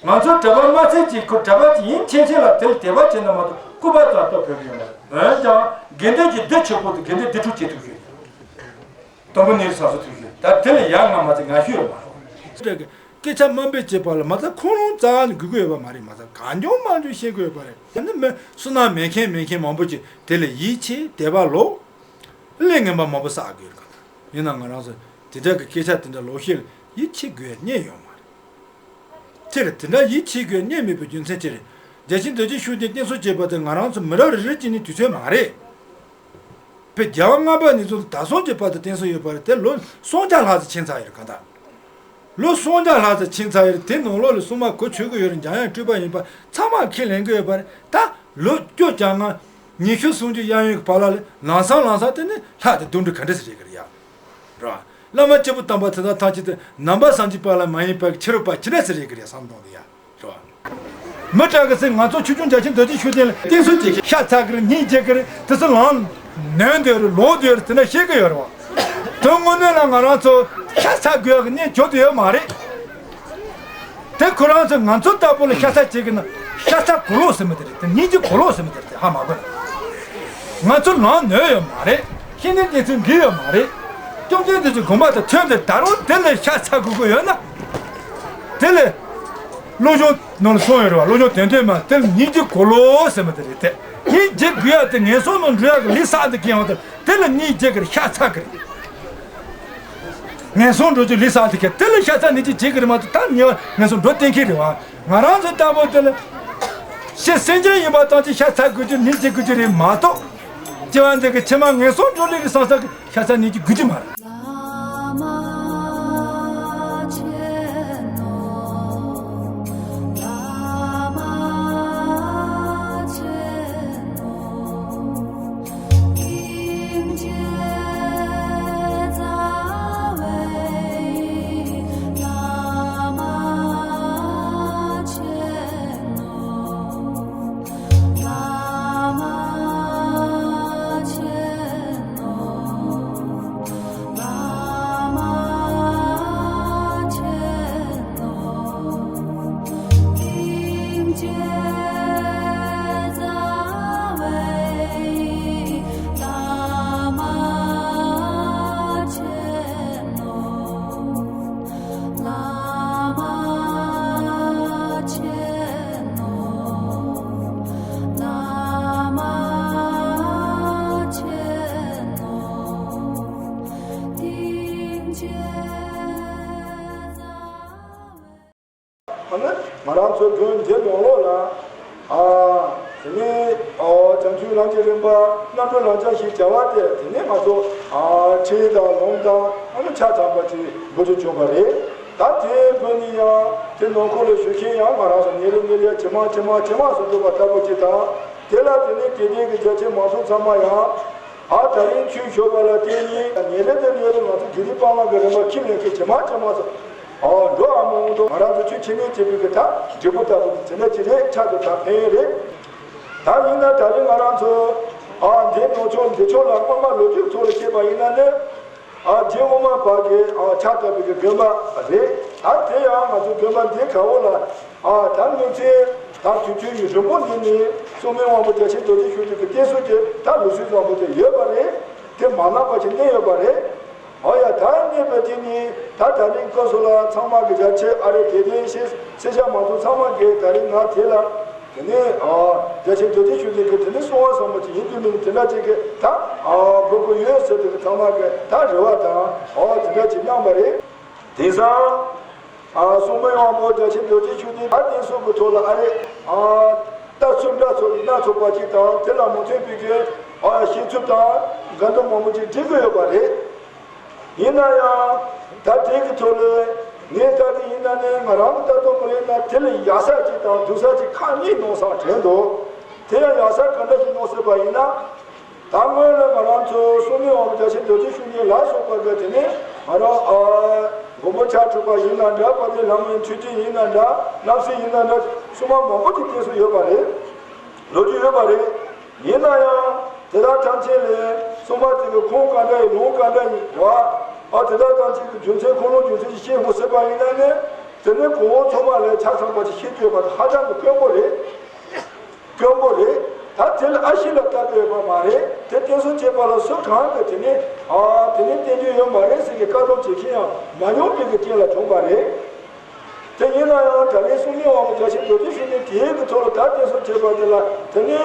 ང་ཚོ་གྲྭ་པ་མ་ཚད་ཅིག་ཁོ་གྲྭ་པ་ཅིག་ཡིན་ཕྱིན་ཆད་ལ་དེ་ལ་དད་པ་བྱེད་ན་མ་གཏོགས་སྐུར་པ་དང་ལྟོ་ཕོད་ཀྱི་ཡོད་མ་རེད། འོན་ཀྱང་དགེ་འདུན་གྱི་སྡེ་ཆེན་པོ་དང་དགེ་འདུན་སྡེ་དྲུག་བྱེད་ཐུབ་ཀྱི་ཡོད། དང་པོ་ནས་ས་སོ་ཐུབ་ཀྱི་ཡོད། ད་དེ་ལ་ཡར་ང་མ་ཚད་ང་ཤོད་ཡོད་མ་རེད། སྐད་ཆ་དམའ་འབེབས་བྱེད་པ་ལ་མ་ཚད་ཁོང་རང་རྩ་བ་ནས་དགོས་ཀྱི་ཡོད་པ་མ་རེད། མ་ཚད་གང་བྱུང་མང་བྱུང་བཤད་དགོས་ཡོད་པ་རེད། དེ་ནི་མི་བསོད་ནམས་མེད་མཁན་མེད་མཁན་མང་པོ་ཅིག་དེ་ལ་ཡིད་ཆེས་དད་པ་ལོག་ལས་ངན་པ་མང་པོ་བསགས་དགོས་ཡོད་ག་ཡིན་ན་ང་རང་ཚོ་དེ་འདྲ་གི་སྐད་ཆ་དེ་འདྲ་ལོག་བཤད་ལ་ཡིད་ཆེས་དགོས་ཡ་རྙེད་ཡོད་མ་རེད། དེར་དེ་འདྲ་ཡིད་ཆེས་དགོས་རྙེད་མེད་པའི་རྒྱུ་མཚན་ཅི་རེད། རྒྱལ་ཆེན་རྡོ་རྗེ་ཤུགས་ལྡན་བསྟེན་གསོལ་བྱེད་པ་དེ་ང་རང་ཚོ་མི་རབས་རེ་རེ་གཅིག་ནས་དུས་ཚོད་མ་རེད། བོད་རྒྱལ་བ་ལྔ་པ་ནས་བཟུང་ད་སོང་གི་བར་དུ་བསྟེན་གསོལ་ཡོད་པ་རེད། དེ་ལོ་སུམ་བརྒྱ་ལྷག་ཙམ་ཕྱིན་ཚར་ཡོད་རེད་ག་ད། ལོ་སུམ་བརྒྱ་ལྷག་ཙམ་ཕྱིན་ཚར་ཡོད་རེད། དེ་ནང་ལོགས་ལ་སྲུང་མ་གོ་ཆོད་གི་ཡོད་རེད། འཇམ་དབྱངས་སྤྲུལ་པ་ཡིན་པ་ཚང་མ་ཁས་ལེན་གི་ཡོད་པ་རེད། ད་ལོ་བཅོ་བརྒྱད་ལྔ་ཉི་ཤུ་སུམ་ཅུ་གཡས་གཡོན་གྱི་བར་ལ་ལམ་སང་ལམ་སང་དེ་ནི་ལྷག་དེ་བརྡུང་འགྲོ་ག་འདྲ་ཟེར་རེད་གི་རེད་ཡ། རེད་བ། བླ་མ་སྐྱེས་བུ་དམ་པ་དེ་དག་ཐམས་ཅད་དེ་ནང་པ་སངས་རྒྱས་པ་ལ་མ་ཡིན་པ་གི་ཕྱི་རོལ་པ་ཅི་འདྲ་ཟེར་རེད་གི་རེད་བསམ་བློ་གཏོང་དེ་ཡ། རེད་བ། མི་དྲག་གི་ཚེ་ང་ཚོ་ཆོས་སྐྱོང་རྒྱལ་ཆེན་རྡོ་རྗེ་ཤུགས་ལྡན་ལ་བསྟེན་གསོལ་བྱེད་ཀྱི་ཤ་ཚ་གི་རེད། སྙིང་རྗེ་གི་རེད། དེ་ཚོ་ལམ་ནོན་དེ་རེད། ལོག་དེ་རེད། དེ་འདྲ་ཤེས་གི་ཡོད་རེད་བ། དོན་དངོས་གནས་ལ་ང་རང་ཚོ་ཤ་ཚ་དགོས་ཡག་གི་གནས་བྱུང་དེ་ཡོད་མ་རེད། དེ་ཁོ་རང་ཚོ་ང་ཚོ་ལྟ་བུ་ལ་ཤ་ཚ་བྱེད་ཀྱི་ན་ཤ་ཚ་གོ་ལོག་ཟེར་མི་དེ་རེད། དེ་སྙིང་རྗེ་གོ་ལོག་ཟེར་མི་དེ་རེད། དེ་ཧ་མ་གོ་ན། ང་ཚོ་ལམ་ནོན་ཡོད་མ་རེད། ཤེས་ནས་དེ་ཚོ་འགྲིག་ཡོད་མ་རེད། བཅོམ་ལྡན་འདས་ཀྱི་དགོངས་པ་དང་མཐུན་ཏེ་ད་རུང་དེ་ལས་ཤ་ཚ་དགོས་ཀྱི་ཡོད་ན། དེ་ལས་བློ་སྦྱོང་ནང་ལ་གསུངས་ཡོད་རེད་བ། བློ་སྦྱོང་དོན་སྟོན་མ་དེ་ལ་སྙིང་རྗེ་གོ་ལོག་ཟེར་མི་དེ་རེད་དེ། སྙིང་རྗེ་དགོས་ཡ་དེ་ངན་སོང་ནང་འགྲོ་ཡ་གི་ལས་བསགས་འདི་ཁེ་ཡོང་དེ་དེ་ལ་སྙིང་རྗེ་གི་རེད། ཤ་ཚ་གི་རེད། ངན་སོང་འགྲོ་རྒྱུ་ལས་བསགས་འདི་ཁེ་དེ་ལ་ཤ་ཚ་ནི་ཅི་བྱེད་གི་རེད་མ་གཏོགས་ད་ཉེ་བ་ངན་སོང་འགྲོ་བསྟན་མཁན་རེད་བ། ང་རང་ཚོ་ལྟ་བུ་དེ་ལ་ཤི་སེམས་ཅན་ཡིན་པ་དང་ཅི་ཤ་ཚ་དགོས་རྒྱུ་སྙིང་རྗེ་དགོས་རྒྱུ་རེད་མ་གཏོགས། སྐྱེ་བ་འདི་གི་ཕྱི་མ་ངན་སོང་འགྲོ་ལས་ཀྱི་སང་ས་གི་ཤ་ཚ་ནི་ཅི་དགོས་རྒྱུ་མ་རེད། ང་རང་ཚོའི་དགོན་འདི་ནང་ལོགས་ལ། ཨ། དེ་ནས་ཨོ་བྱང་ཆུབ་ལམ་གྱི་རིམ་པ་རྣམ་གྲོལ་ལམ་སྦྱང་ཞེས་བྱ་བ་སྟེ། དེ་ནས་ང་ཚོ་ཨ་ཁྲིད་དང་ལུང་དང་ཨ་ནི་ཆ་ཚང་པ་ཅིག་འབུལ་རྒྱུ་བྱུང་བ་རེད། ད་དེའི་དགོན་ནི་ཡང་དེ་ནང་ཁུལ་ལ་བཞུགས་མཁན་ཡང་ང་རང་ཚོ་ཉིན་རེ་ཉིན་རེ་ཇེ་མང་ཇེ་མང་ཇེ་མང་སུ་འགྲོ་བ་ལྟ་བུ་ཅིག་དང་། དེ་ལ་དེ་ནས་དད་ལྡན་གྱི་རྒྱལ་ཆེན་མང་ཚོགས་ཚང་མ་ཡང་། ཨ་ད་རིང་ཆོས་ཞུ་བ་ལ་བརྟེན་ནས་ཉིན་རེ་དང་ཉིན་རེ་ང་ཚོ་དགེ་ལྡན་པ་ལགས་ཀྱི་རིམ་པ་ཁྱིམ་ནས་ཁྱིམ་ཇེ་མང་ཇེ་མང་སོང་། ཨོ་འགྲོ་ཨ་མ་འོང་དུ་ང་རང་ཚོ་ཆོས་འཆད་ཉན་བྱེད་པའི་གི་ད་འབྲས་བུ་ལྟ་བུ་དེ་ཚེ་འདི་ཅི་རེད་ཆགས་འདུག་ད་ཕན་ཡོན་རེད། ད་ཡིན་ན་ད་རིང་ང་རང་ཚོ་ཨ་འདི་ནང་ཆོས་འདི་ཆོས་ལ་སྔོན་མ་ལོ་རྒྱུས་ཐོག་ལ་བཤད་པ་ཡིན་ན་ནི། ཨ་རྗེ་དབུ་མ་པ་གིས་ཨ་ཕྱག་བཏབ་པའི་གི་དགོན་པ་རེད། ད་དེ་ཡང་ང་ཚོ་དགོན་པ་འདི་ག་བོ་ལ་ཨ་ད་མི་ཚེ་ད་དུས་ཚོད་ཡུན་རིང་པོ་འདི་ནས་སྲུང་མའི་དབང་པོ་རྒྱ་ཆེན་རྡོ་རྗེ་ཤུགས་ལྡན་གྱི་བསྟན་སྲུང་གི་ད་ལུགས་སྲོལ་བཟང་པོ་དེ་ཡོད་པ་རེད། དེ་མ་ནག་པ་ཞིག་གནས་ཡོད་པ་རེད། ཨོ་ཡ་ད་གནས་པའི་དེ་ནས་ད་ད་རིང་སྐབས་སུ་ལ་ཚང་མ་གི་རྒྱ་ཆེ་ཨ་རེ་དེ་དེ་ཤེས་སེ་ཤ་མང་ཚོགས་ཚང་མ་གིས་ད་རིང་ང་དེ་ལ། དེ་ནས་ཨ་རྒྱ་ཆེན་རྡོ་རྗེ་ཤུགས་ལྡན་གྱི་དེ་ནས་གསུང་བ་བཟང་པོ་ཅིག་ཡིན་དུས་མིན་དེ་འདྲ་ཅིག་གི་ད་ཨ་དགོས་མཁོ་ཡོད་ཟེར་དུས་ཚང་མ་གི་ད་རེ་བ་དང་ཨ་དེ་འདྲ་ཅིག་གནང་བ་རེད། དེང་སང་ཨ་སྲུང་མའི་དབང་པོ་རྒྱ་ཆེན་རྡོ་རྗེ་ཤུགས་ལྡན་ད་བསྟན་སྲུང་གི་ཐོག་ལ་ཨ་རེ་ཨ་ལྟ་ཚུལ་འདྲ་ཚོགས་སྣ་ཚོགས་པ་ཅིག་དང་དེ་ལ་མ་མཐུན་པའི་གི་ཨ་བཤད་ཚུལ་དང་འགལ་འདུ་མང་པོ་ཅིག་འགྲིག་གི་ཡོད་པ་རེད། ཡིན་ན་ཡང་ད་དེ་གི་ཐོག་ལ་ངས་ལྟ་གི་ཡིན་ན་ནི་ང་རང་གི་ལྟ་སྟངས་མ་རེད་ན་དེ་ལ་ཡག་ས་ཅིག་དང་སྡུག་ས་ཅིག་ཁག་གཉིས་ནང་སང་དྲན་འདུག་དེ་ཡང་ཡག་ས་ག་འདྲ་ཞིག་ནང་ཟེར་བ་ཡིན་ན། ད་སྔོན་ལ་ང་རང་ཚོ་སྲུང་མའི་དབང་པོ་རྒྱ་ཆེན་རྡོ་རྗེ་ཤུགས་ལྡན་ལ་སོགས་པ་གི་དེ་ནས་ང་རང་ཨ་མགོན་པོ་ཕྱག་དྲུག་པ་ཡིན་ན་འདྲ། དཔལ་ལྡན་ལྷ་མོའི་མཆོད་སྤྲིན་ཡིན་ན་འདྲ། རྣམ་སྲས་ཡིན་ན་འདྲ། སྲུང་མ་མང་པོ་ཅིག་བསྟེན་སྲོལ་ཡོད་པ་རེད། ལོ་རྒྱུས་ཡོད་པ་རེད། ཡིན་ན་ཡང་དེ་དག་ཐམས་ཅད་ལས་སྲུང་མ་དེ་གི་ཁུངས་ག་འདྲ་ཡིན་ལུང་ག་འདྲ་ཡིན་རེད་བ། ཨ་དེ་དག་ཐམས་ཅད་ཀྱི་རྒྱུ་མཚན་ཁུངས་ལུང་རྒྱུ་མཚན་ཞིག་ཤེས་དགོས་ཟེར་བ་ཡིན་ན་ནི་དེ་ནི་གོང་འོག་ཚང་མ་ལས་ཆ་ཚང་པ་ཅིག་ཤེས་རྒྱུ་ཡོད་པ་དེ་ཧ་ཅང་གི་དཀོན་པོ་རེད། དཀོན་པོ་རེད། ད་དེ་ལ་ཨ་ཤི་ལ་ལྟ་དགོས་ཡོད་པ་མ་རེད། དེ་བསྟེན་སྲུང་བྱེད་པ་ལ་སུ་གང་གི་དེ་ནི་ཨ་དེ་ནི་བསྟེན་རྒྱུ་ཡོད་མ་རེད་ཟེར་གི་བཀའ་སློབ་བྱེད་མཁན་ཡང་མ་མྱོང་པའི་གི་རྐྱེན་ལ་བྱུང་བ་རེད། དེ་ཡིན་ན་ཡང་ད་རེས་སྲུང་མའི་དབང་པོ་རྒྱ་ཆེན་རྡོ་རྗེ་ཤུགས་ལྡན་དེའི་གི་ཐོག་ལ་ད་བསྟེན་སྲུང་བྱེད་པ་དེ་ལ་དེ་ནི་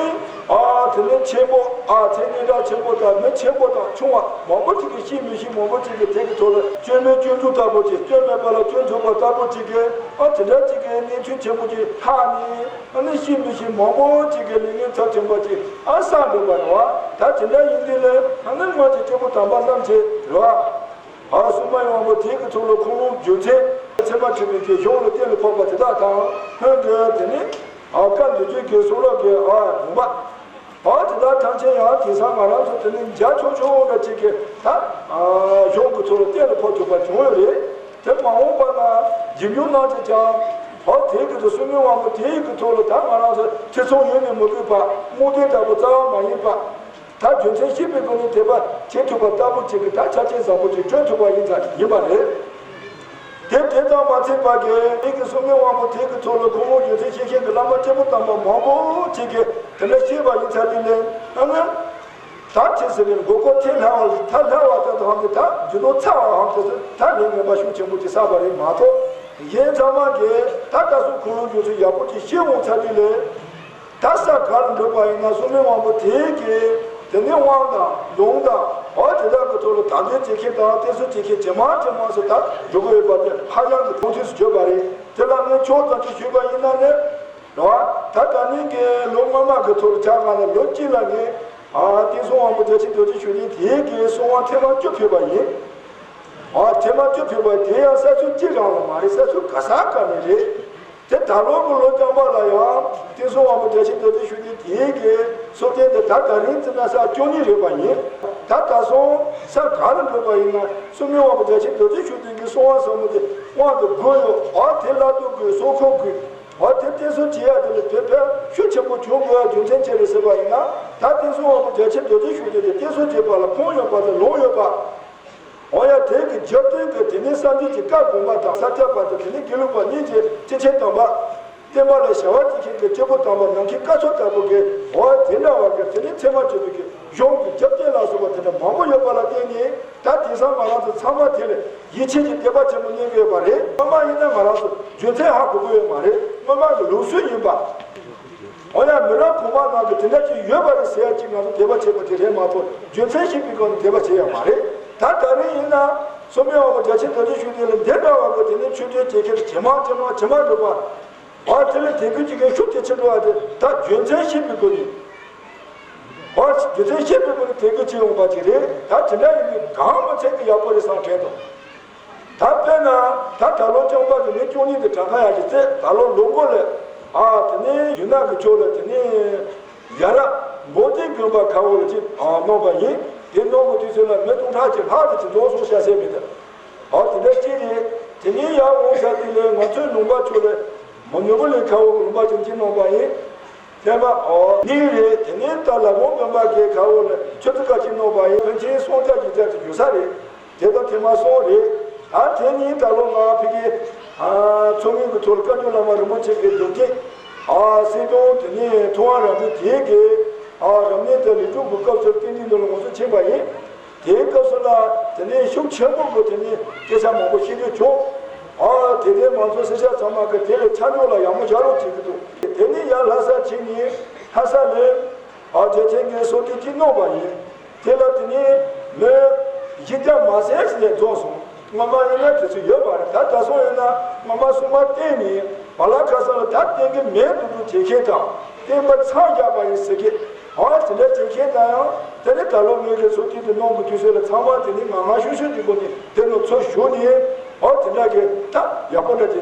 ཨ་དེ་ནི་ཆེན་པོ་ཨ་མཚན་སྙན་གྲགས་ཆེན་པོ་དང་མི་ཆེན་པོ་དང་ཆུང་བ་མང་པོ་ཅིག་གིས་ཤེས་མི་ཤེས་མང་པོ་ཅིག་གིས་དེ་གི་ཐོག་ལ་སྐྱོན་མེད་སྐྱོན་འཛུགས་ལྟ་བུ་ཅིག་སྐྱོན་མེད་པ་ལ་སྐྱོན་འཛུགས་པ་ལྟ་བུ་ཅིག་གིས་ཨ་དེ་འདྲ་ཅིག་གི་གནས་ཚུལ་ཆེན་པོ་ཅིག་ལྷག་ནས་ཨ་ནི་ཤེས་མི་ཤེས་མང་པོ་ཅིག་གིས་ལས་ངན་ཚབས་ཆེན་པོ་ཅིག་ཨ་བསགས་འགྲོ་བ་རེད་བ། ད་དེ་འདྲ་ཡིན་དུས་ལས་ཨ་ནི་སྔོན་གྱི་སྐྱེས་བུ་དམ་པ་རྣམས་ཀྱིས་རེད་བ། ཨ་སྲུང་མའི་དབང་པོ་དེ་གི་ཐོག་ལ་ཁུངས་ལུང་རྒྱུ་མཚན་ཚད་མ་ཁྲིམས་མེད་ཀྱི་གཞུང་ལ་གཏན་ལ་ཕབ་པ་དེ་དག་དང་སྔོན་གྱི་དེ་ནི་ཨ་བཀའ་འདུས་རྒྱུད་ཀྱི་གསུང་རབ་ཀྱི་ཨ་ལུང་པ། ཨ་དེ་དག་ཐམས་ཅད་ཡང་དེང་སང་ང་རང་ཚོ་དེ་ནི་མཇལ་ཆོག་ཆོག་འདྲ་ཅིག་གི་ད་ཨ་གཞུང་གི་ཐོག་ལ་གཏན་ལ་ཕབ་ཐུབ་པ་བྱུང་ཡོད་རེད། དེ་མ་འོངས་པ་ན་རྗེས་འཇུག་རྣམས་ཀྱིས་ཀྱང་ཨ་དེ་གི་ཐོག་སྲུང་མའི་དབང་པོ་དེ་གི་ཐོག་ལ་ད་ང་རང་ཚོ་ཐེ་ཚོམ་ཡོད་ནས་མི་དགོས་པ་རྨོངས་དད་ལྟ་བུ་རྩ་བ་མ་ཡིན་པ། ད་རྒྱུ་མཚན་ཤེས་པའི་སྒོ་ནས་དད་པ་བྱེད་ཐུབ་པ་ལྟ་བུ་ཅིག་གི་ད་ཆ་རྐྱེན་བཟང་པོ་ཅིག་བསྐྲུན་ཐུབ་པ་ཡིན་ཙང་ཡིན་པ་རེད། དེ་དེ་ཙམ་མ་ཚད་པ་གི་མི་གི་སྲུང་མའི་དབང་པོ་དེ་གི་ཐོག་ལ་ཁུངས་ལུང་རྒྱུ་མཚན་ཤེས་མཁན་གྱི་བླ་མ་སྐྱེས་བུ་དམ་པ་མང་པོ་ཅིག་གིས་དེ་འདྲ་ཤེས་པ་ཡིན་ཙང་དེ་ལས་ཨ་ནི། ད་ཁྱེད་ཟེར་བའི་མགོ་སྐོར་ཐེངས་ལྷག་པ་ད་ལྷག་པ་ད་དང་གི་ད་རྒྱུ་ནོར་ཚ་བ་ཧང་དེ་ཚོ་ད་ལས་ངན་པ་ཤུགས་ཆེན་པོ་ཅིག་བསགས་པ་རེད་མ་གཏོགས་གཞན་ཚང་མ་གིས་ད་ལྟ་སྲུང་ཁུངས་ལུང་རྒྱུ་མཚན་ཡག་པོ་ཅིག་ཤེས་འོང་ཚར་དུས་ལས། ད་ས་ག་ལ་འགྲོ་པ་ཡིན་ན་སྲུང་མའི་དབང་པོ་དེ་གིས་དེ་ནས་དབང་དང་ལུང་དང་འོ་དེ་དག་གི་ཐོག་ལ་དམ་དོན་བྱེད་མཁན་དང་བསྟེན་གསོལ་བྱེད་མཁན་ཇེ་མང་ཇེ་མང་སུ་ད་འགྲོ་གི་ཡོད་པ་དེ་ཧ་ཅང་གི་མཐོང་ཐོས་སུ་གྱུར་པ་རེད། དེ་ལ་ངས་ཕྱོགས་ཙམ་ཅིག་ཞུས་པ་ཡིན་ན་ནི། རེད་བ། ད་ད་ནིང་གི་ལོ་སྔོན་མ་གི་ཐོག་ལ་ཆ་བཞག་ན་ལོ་གཅིག་ལ་ངས་ཨ་བསྟན་སྲུང་དབང་པོ་རྒྱ་ཆེན་རྡོ་རྗེ་ཤུགས་ལྡན་དེའི་གི་གསང་བ་ཐེངས་མ་བཅུ་ཕུལ་བ་ཡིན། ཨ་ཐེངས་མ་བཅུ་ཕུལ་བ་དེ་ཡང་ས་ཚུགས་གཅིག་རང་ལ་མ་རེད། ས་ཚུགས་ག་ས་ག་ནས་རེད། དེ་ད་ལོ་གི་ལོ་རྐྱང་པ་ལ་ཡང་བསྟན་སྲུང་དབང་པོ་རྒྱ་ཆེན་རྡོ་རྗེ་ཤུགས་ལྡན་དེའི་གི་གསོལ་སྟོན་དེ་ད་ད་རིང་ཙམ་ན་ས་བཅུ་གཉིས་རེད་པ་ཡིན། ད་ད་སོང་ས་ག་ལ་འགྲོ་པ་ཡིན་ན་སྲུང་མའི་དབང་པོ་རྒྱ་ཆེན་རྡོ་རྗེ་ཤུགས་ལྡན་གི་གསང་བ་ཟབ་མོ་དེ་དབང་དུ་དགོས་ཡོད། ཨ་དེ་ལ་དུ་དགོས་གསོལ་འཁོར་དགོས། འོ་དེ་བསྟན་སྲུང་བྱེད་ཡ་དེ་ལ་དེ་ཕན་ཤུགས་ཆེན་པོ་བྱུང་དགོས་ཡ་རྒྱུ་མཚན་ཅི་རེད་ཟེར་བ་ཡིན་ན། ད་བསྟན་སྲུང་དབང་པོ་རྒྱ་ཆེན་རྡོ་རྗེ་ཤུགས་ལྡན་དེ་བསྟན་སྲུང་བྱེད་པ་ལ་ཁུངས་ཡོད་པ་དང་ལུང་ཡོད་པ། འོ་ཡ་དེ་གི་རྒྱབ་རྟེན་གྱི་དེ་ནས་བསམ་གཏན་གྱི་བཀའ་དགོངས་པ་དང་ས་སྐྱ་པ་དང་དེ་ནས་དགེ་ལུགས་པ་གཉིས་ཀྱི་སྐྱེས་ཆེན་དམ་པ། བསྟན་པ་ལ་བྱ་བ་བྱེད་མཁན་གྱི་སྐྱེས་བུ་དམ་པ་ནམ་མཁའི་སྐར་ཚོགས་ལྟ་བུ་གི་འོ་དེ་འདྲ་བ་གི་དེ་ནས་ཚད་མ་ཆོས་པའི་གི་གཞུང་གི་རྒྱབ་རྟེན་ལ་སོགས་པ་དེ་འདྲ་མང་པོ་ཡོད་པ་ལ་བརྟེན་ནས་ད་དེང་སང་ང་རང་ཚོ་ཚང་མ་དེ་ལ་ཡིད་ཆེས་ཀྱི་དད་པ་ཆེན་པོ་གནས་ཀྱི་ཡོད་པ་རེད། སྔོན་མ་ཡིན་ན་ང་རང་ཚོ་རྒྱུ་མཚན་ཧ་གོ་གི་ཡོད་མ་རེད། སྔོན་མ་གི་ལུགས་སྲོལ་ཡིན་པ། འོ་ཡ་མི་རབས་གོང་མ་ནང་གི་དེ་འདྲ་ཅིག་ཡོད་པ་རེད་ཟེར་ཡ་ཅིག་ང་ཚོ་དད་པ་བྱེད་པ་དེ་རེད་མ་གཏོགས་རྒྱུ་མཚན་ཤེས་པའི་སྒོ་ནས་དད་པ་བྱེད་ཡ་མ་རེད། ད་ད་རིང་ཡིན་ན་སྲུང་མའི་དབང་པོ་རྒྱ་ཆེན་རྡོ་རྗེ་ཤུགས་ལྡན་ལ་འདི་འདྲ་བ་གི་དེ་ནས་ཆོས་འབྲེལ་བྱེད་མཁན་ཇེ་མང་ཇེ་མང་ཇེ་མང་འགྲོ་བ། ཨ་དེ་ལས་དད་གུས་ཀྱི་གན་ཤུགས་དེ་ཆེ་འགྲོ་བ་དེ་ད་རྒྱུ་མཚན་ཤེས་པའི་སྒོ་ནས། ཨ་རྒྱུ་མཚན་ཤེས་པའི་སྒོ་ནས་དད་གུས་བྱེད་ཡོང་བ་ཅིག་རེད། ད་དེ་འདྲ་ཡིན་དུས་གང་མི་ཚད་ཀྱི་ཡག་པོ་རེད་བསམ་དྲན་འདུག་ད་དཔེར་ན་ད་ད་ལོ་རྐྱང་པ་གི་མི་བཅུ་གཉིས་དེ་གྲངས་ཀ་ཡག་ཅིག་བཙལ། ད་ལོ་ལོ་མགོ་ལ་ཨ་དེ་ནས་ཡུལ་ནག་གི་ཕྱོགས་ལ་དེ་ནས་ཡ་རབས་ མགོ་རྟིང་དགོན་པ་ཁ་འོག་ལ་ཅིག་གནང་བ་ཡིན། དེ་གནང་བའི་དུས་ཚོད་ལ་མི་སྟོང་ཕྲག་གཅིག་ལྷག་ཙམ་ཅིག་འཛོམས་སོང་བཤད་ས་མི་འདུག་ཨ་དེ་འདྲ་ཅིག་རེད། དེ་ནས་ཡར་འོང་ས་དེ་ལ་ང་ཚོའི་ལུང་པ་ཕྱོགས་ལ་མ་ནོར་བུ་ལས་ཁ་འོག་ལུང་པ་ཅན་གཅིག་གནང་བ་ཡིན། ཐེངས་མ་ཨོ་གཉིས་རེད། དེ་ནས་ད་ལ་ལུང་དགོན་པ་གི་ཁ་འོག་ལ་ཆུ་ཚོད་ཁ་ཅིག་གནང་བ་ཡིན། ཕན་ཆད་སོང་ཙང་གི་ཙམ་དུ་འགྱུར་ས་རེད། དེ་ད་ཐེངས་མ་གསུམ་རེད། ད་དེ་ནས་ད་ལོ་ང་ཕ་གི་ཨ་མཚོ་སྔོན་གྱི་ཐོག་ལ་བཀའ་བརྒྱུད་བླ་མ་རིན་པོ་ཆེ་གི་སྒྲུབ་ཆེན་ཨ་གསེར་གདུང་དེ་ནས་ཐུབ་དབང་རིན་པོ་ཆེ་གི་ཨ་རབ་གནས་དང་ལས་སྒྲུབ་ཀྱི་སྐབས་སུ་རྟེན་འབྲེལ་འདི་ལ་ང་ཚོ་ཕྱིན་པ་ཡིན། དེའི་སྐབས་སུ་ལ་དེ་ནས་ཤུགས་ཆེན་པོ་གི་དེ་ནས་སྐད་ཆ་མང་པོ་བཤད་རྒྱུ་བྱུང་། ཨ་དེ་དེ་མང་ཚོགས་སེར་སྐྱ་ཚང་མ་གི་དེ་ལ་ཆ་འཇོག་ལ་ཡག་མོ་བྱ་རོགས་བྱེད་ཀྱི་འདུག་དེ་ནས་ཡར་ལྷ་ས་ཕྱིན་ནས་ལྷ་ས་ལ་ཨ་རྒྱལ་མཚན་གྱི་གསོལ་སྟོན་གཅིག་གནང་བ་ཡིན། དེ་ལ་དེ་ནས་མི་བཞི་བརྒྱ་མ་ཟིན་ཞིག་ལས་འཛོམས་སོང་། སྔོན་མ་ཡིན་ན་དེ་ཚོ་ཡོད་པ་རེད། ད་ད་སོང་ཡོད་ན་སྔོན་མ་སྲུང་མ་བསྟེན་ནས་བ་ལ་ཁ་སང་ལ་ད་བསྟེན་གྱི་མེད་འདུག་འདུག་བྱེད་མཁན་དང་བསྟེན་པ་མཚམས་བཞག་པ་ཡིན་ཟེར་མཁན། ཨོ་དེ་འདྲ་བྱེད་མཁན་དང་ཡང་དེ་ནི་ད་ལོ་ངོས་ཀྱི་ཚོགས་སྐྱིད་དུ་གནང་གི་དུས་ཚོད་ལ་ཚང་མ་དེ་ནི་ང་ང་ཤུགས་ཤུགས་ཀྱི་སྒོ་ནས་དེ་ནང་ཚུར་ཞུགས་ནས་ཨོ་དེ་འདྲ་གི་ད་ཡག་པོ་འདྲ་དེ་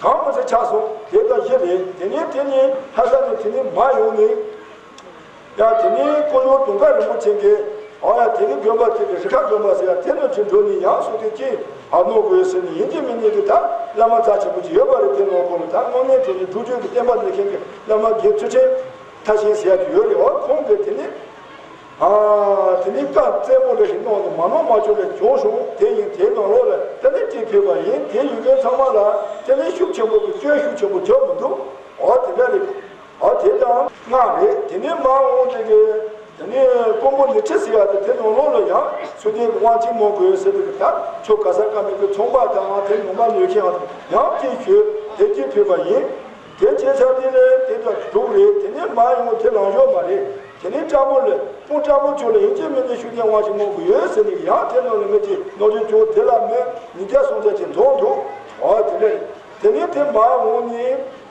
གང་མ་ཚད་ཆགས་སོང་། དེ་ལྟ་བཞི་རེད། དེ་ནས་དེ་ནས་ལྷ་ས་ནས་དེ་ནས་མར་ཡོང་ནས། ཡང་དེ་ནས་དཀོན་མཆོག་དུང་དཀར་རིན་པོ་ཆེ་གིས་ཨོ་ཡ་དེ་གི་དགོན་པ་དེ་གི་རི་ཁ་དགོན་པ་ཟེར་ཡ་དེ་ནང་ཅིག་འགྲོ་ནས་ཡང་གསོལ་སྟོན་ཅིག་ཨ་གནང་དགོས་ཟེར་ནས་ཡིན་གཅིག་མིན་གཉིས་ཀྱི་ད་བླ་མ་རྩ་ཆེན་པོ་ཅིག་ཡོད་པ་རེད། དེ་ནང་ཁོ་ལ་ད་དངོས་གནས་དྲང་གནས་སྒྲུབ་བརྒྱུད་ཀྱི་བསྟན་པ་འཛིན་མཁན་གྱི་བླ་མ་དགེ་ཚུལ་ཆེན་མཐར་ཕྱིན་ཟེར་ཡ་ཅིག་ཡོད་རེད། ཨོ་ཁོང་གིས་དེ་ནས་ཨ་དེ་ནས་བཀའ་བཙན་པོ་འདྲ་ཞིག་གནང་ནས་མ་གནང་མ་བཅུག་པའི་བྱུང་བྱུང་། དེ་ཡིན་དེའི་ནང་ལོགས་ལ་དེ་ནས་ཅིག་ཕུལ་བ་ཡིན། དེ་ཡོད་མཁན་ཚང་མ་ལ་དེ་ནས་ཤུགས་ཆེན་པོ་གི་སྐྱོན་ཤུགས་ཆེན་པོ་བརྗོད་མི་འདུག་ཨོ་དེ་འདྲ་རེད། ཨ་དེ་དང་ལྔ་རེད། དེ་ནས་མར་འོང་དེ་གི་དེ་ནས་ཀོང་པོ་ནས་ཁྲི་ཟེར་ཡ་དེ་དེ་ནང་ལོགས་ལ་ཡང་ཚུལ་ལྡན་གྱི་དབང་ཆེན་མང་དགོས་ཟེར་དེ་གི་ད་ཆོ་ག་ས་ཀ་མེད་གི་ཚོང་པ་དང་དེ་ནང་མ་ནོར་མཁན་ཡང་ཅིག་ཞུས་དེ་ཅིག་ཕུལ་བ་ཡིན། དེ་བྱས་ཚར་དེ་ནས་དེ་དང་དྲུག་རེད། དེ་ནས་མར་ཡོང་དེ་ལང་ཤོར་མ་རེད། དེ་ནས་སྤྲ་མོ་ལ་སྤུན་སྤྲ་མོ་ཚོ་ལ་ཡིན་གཅིག་མིན་གཉིས་ཤུགས་ལྡན་དབང་ཆེན་མང་དགོས་ཡོད་ཟེར་ནས་ཡང་དེ་ནང་ལ་མི་གཅིག་ནོར་འཁྲུལ་བྱུང་། དེ་ལ་མི་ཉིས་བརྒྱ་སུམ་བརྒྱ་ཅིག་འཛོམས་འདུག་ཨོ་དེ་འདྲ་རེད། དེ་ནས་དེ་མར་འོང་ནས་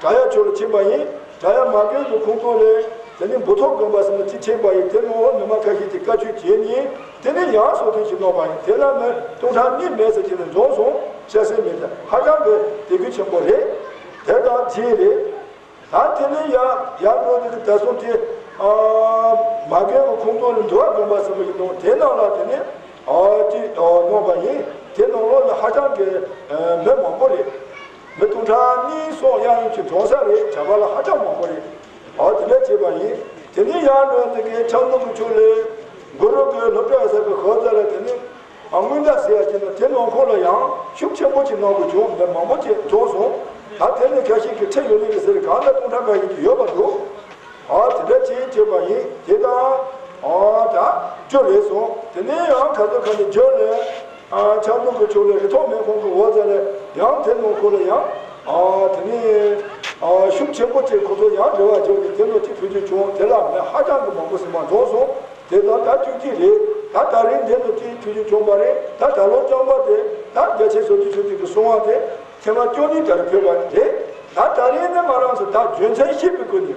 བྲག་གཡབ་ཕྱོགས་ལ་ཕྱིན་པ་ཡིན། བྲག་གཡབ་མ་དགོན་གྱི་ཁོངས་གཏོགས་ལས་དེ་ནས་འབུ་ཐོག་དགོན་པ་ཟེར་ན་ཅིག་ཕྱིན་པ་ཡིན། དེ་ནང་མི་མང་ཁ་ཤས་ཀྱིས་བཀའ་ཆོས་བྱས་ནས་དེ་ནས་ཡང་གསོལ་སྟོན་ཞིག་གནང་བ་ཡིན། དེ་ལ་མི་སྟོང་ཕྲག་གཉིས་མེད་ཟེར་གྱི་ནས་འཛོམས་སོང་། བཤད་སྲོལ་མེད། ད་ཧ་ཅང་གི་དད་གུས་ཆེན་པོ་རེད། དེ་དང་གཅིག་རེད། ད་དེ་ནས་ཡར་ཡར་འགྲོ་དུས་ཀྱི་ད་སོང་དེ་ཨ་མ་རྒན་གྱི་ཁོངས་གཏོགས་ནས་འདུལ་བ་དགོན་པ་ཟེར་བ་ཞིག་འདུག་དེ་ནང་ལ་དེ་ནས་ཨ་ཅིག་ཨ་གནང་བ་ཡིན། དེ་ནང་ལོགས་ལ་ཧ་ཅང་གི་ཨ་མི་མང་པོ་རེད། མི་སྟོང་ཕྲག་གཉིས་གསུམ་གཡས་གཡོན་གྱི་འགྲོ་ས་རེད། བྱ་བ་ལ་ཧ་ཅང་མང་པོ་རེད། ཨ་དེ་འདྲ་བྱས་པ་ཡིན། དེ་ནས་ཡར་འགྲོ་དུས་ཀྱི་ཆབ་མདོ་གི་ཕྱོགས་ལ་གུ་རུ་གི་སློབ་གྲྭ་ཟེར་བའི་ཧོ་ཙ་ལ་དེ་ནས། ཨ་སྔོན་བརྡ་ཟེར་ཡ་ཅིག་ན་དེ་ནང་ཁོ་ལ་ཡང་ཤུགས་ཆེན་པོ་ཅིག་གནང་དགོས་བྱུང་། མི་མང་པོ་ཅིག་འཛོམས་སོང་། ད་དེ་ནས་ཁ་ཤས་ཀྱིས་ཁྲི་ཡོད་ལེ་གི་ཟེར་གང་ལ་སྟོང་ཕྲག་འགའ་ཞིག་ཅིག་ཡོད་པ་འདུག་ཨ་དེ་འདྲ་ཅིག་བྱས་པ་ཡིན། དེ་དང་ཨ་ད་བཅུ་རེད་སོང་། དེ་ནས་ཡང་ག་ཚོད་ག་ནས་བརྗོད་ནས་ཨ་ཆབ་མདོ་གི་ཕྱོགས་ལ་རི་ཐོག་སྨན་ཁང་གི་འོག་ཟེར་ནས་ཡང་དེ་ནང་ཁོ་ལ་ཡང་ཨ་དེ་ནས་ཨ་ཤུགས་ཆེན་པོ་ཅིག་ཁོ་ཚོ་ཡང་རེ་བ་བརྗོད་ནས་དེ་ནང་ཅིག་ཕུལ་རྒྱུ་བྱུང་། དེ་ལ་མི་ཧ་ཅང་གི་མང་པོ་ཟིན་པ་འཛོམས་སོང་། དེ་དང་ད་བཅུ་གཅིག་རེད། ད་ད་རིང་འདི་ནས་ཅིག་ཆུ་ཆུ་བྱུང་བ་རེད། ད་ད་ལོ་རྐྱང་པ་དེ་ད་རྒྱ་ཆེ་སོ་ཆུ་ཆུ་དེ་གི་གསུང་བ་དེ་ཐེངས་མ་བཅུ་གཉིས་ད་རེ་ཕེབས་པ་རེད། ད་ད་རིང་ནི་ང་རང་ཚོ་ད་རྒྱུ་མཚན་ཤེས་པའི་སྒོ་ནས་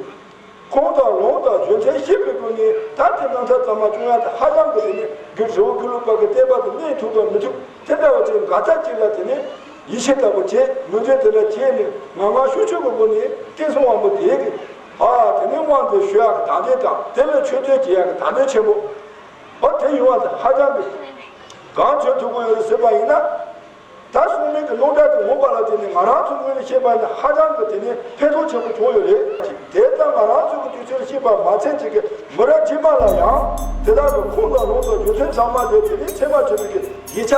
ཁུངས་དང་ལུང་དང་རྒྱུ་མཚན་ཤེས་པའི་སྒོ་ནས་ད་དེ་རྣམ་ཐར་ཚང་མ་སྐྱོང་ཡ་དེ་ཧ་ཅང་གི་དེ་ནི་གི་རི་བོ་དགེ་ལུགས་པ་གི་བསྟན་པ་དེ་གནས་ཐུབ་དང་མི་ཐུབ་དེ་འདྲ་བ་ཅིག་འགལ་ཟླ་ཅིག་ལ་དེ་ནི། ཡིད་ཆེས་ལྟ་བུ་བྱས། ངོས་འཛིན་དེ་ལ་བྱས་ནས་ངང་ངམ་ཤུགས་ཆེ་གི་སྒོ་ནས་བསྟན་སྲུང་དབང་པོ་དེ་གི་ཨ་དེ་ནས་དབང་དུ་ཞུ་ཡག་གི་དང་ལེན་དང་དེ་ལ་ཆོས་སྟོན་བྱེད་ཡག་གི་དང་ལེན་ཆེན་པོ་ཨ་དེ་ཡོང་བ་དང་ཧ་ཅང་གི་གང་བྱེད་ཐུབ་ཀྱི་ཡོད་རེད་ཟེར་བ་ཡིན་ན། ད་སྲུང་མའི་གི་སློབ་གྲྭ་དེ་འོངས་པ་ལ་བརྟེན་ནས་ང་རང་ཚོ་ངོས་ནས་བཤད་པ་ཡིན་ན་ཧ་ཅང་གི་དེ་ནས་ཕན་ཐོགས་ཆེན་པོ་བྱུང་ཡོད་རེད། དེ་ལྟར་ང་རང་ཚོ་གི་དུས་ཚོད་བཤད་པ་མ་ཚད་ཅིག་གི་མི་རབས་རྗེས་མ་ལ་ཡང་དེ་དག་གི་ཁུངས་དང་ལུང་དང་རྒྱུ་མཚན་ཚང་མ་དེ་དེ་ནས་ཚད་མ་ཆེན་པོའི་གི་ཡིག་ཆ།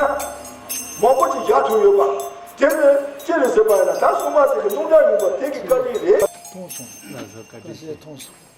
མང་པོ་ཅིག་བཞག་ཐུབ་ཡོད་པ། དེ་ནི་ཅི་རེད་ཟེར་བ་ཡིན་ན་ད་སྲུང་མ་དེ་གི་སློབ་གྲྭ་ཡིན་པ་དེ་གི་བཀའ་དྲིན་རེད། མཐོང་སོང་། བཀའ་དྲིན་ཆེ། མཐོང་སོང་།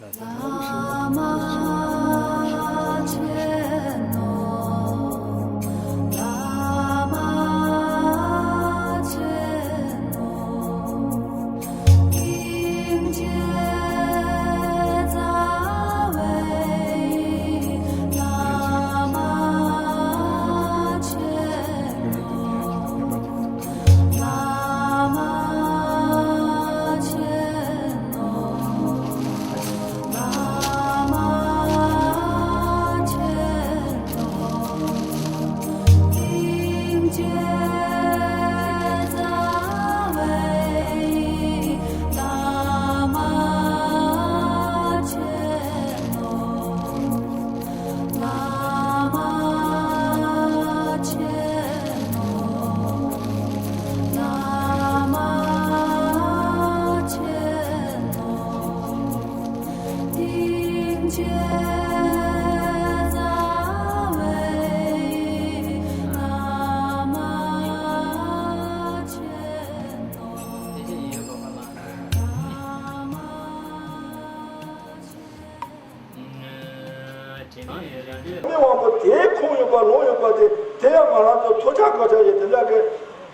ཆ་ཡི་དེ་འདྲ་གི་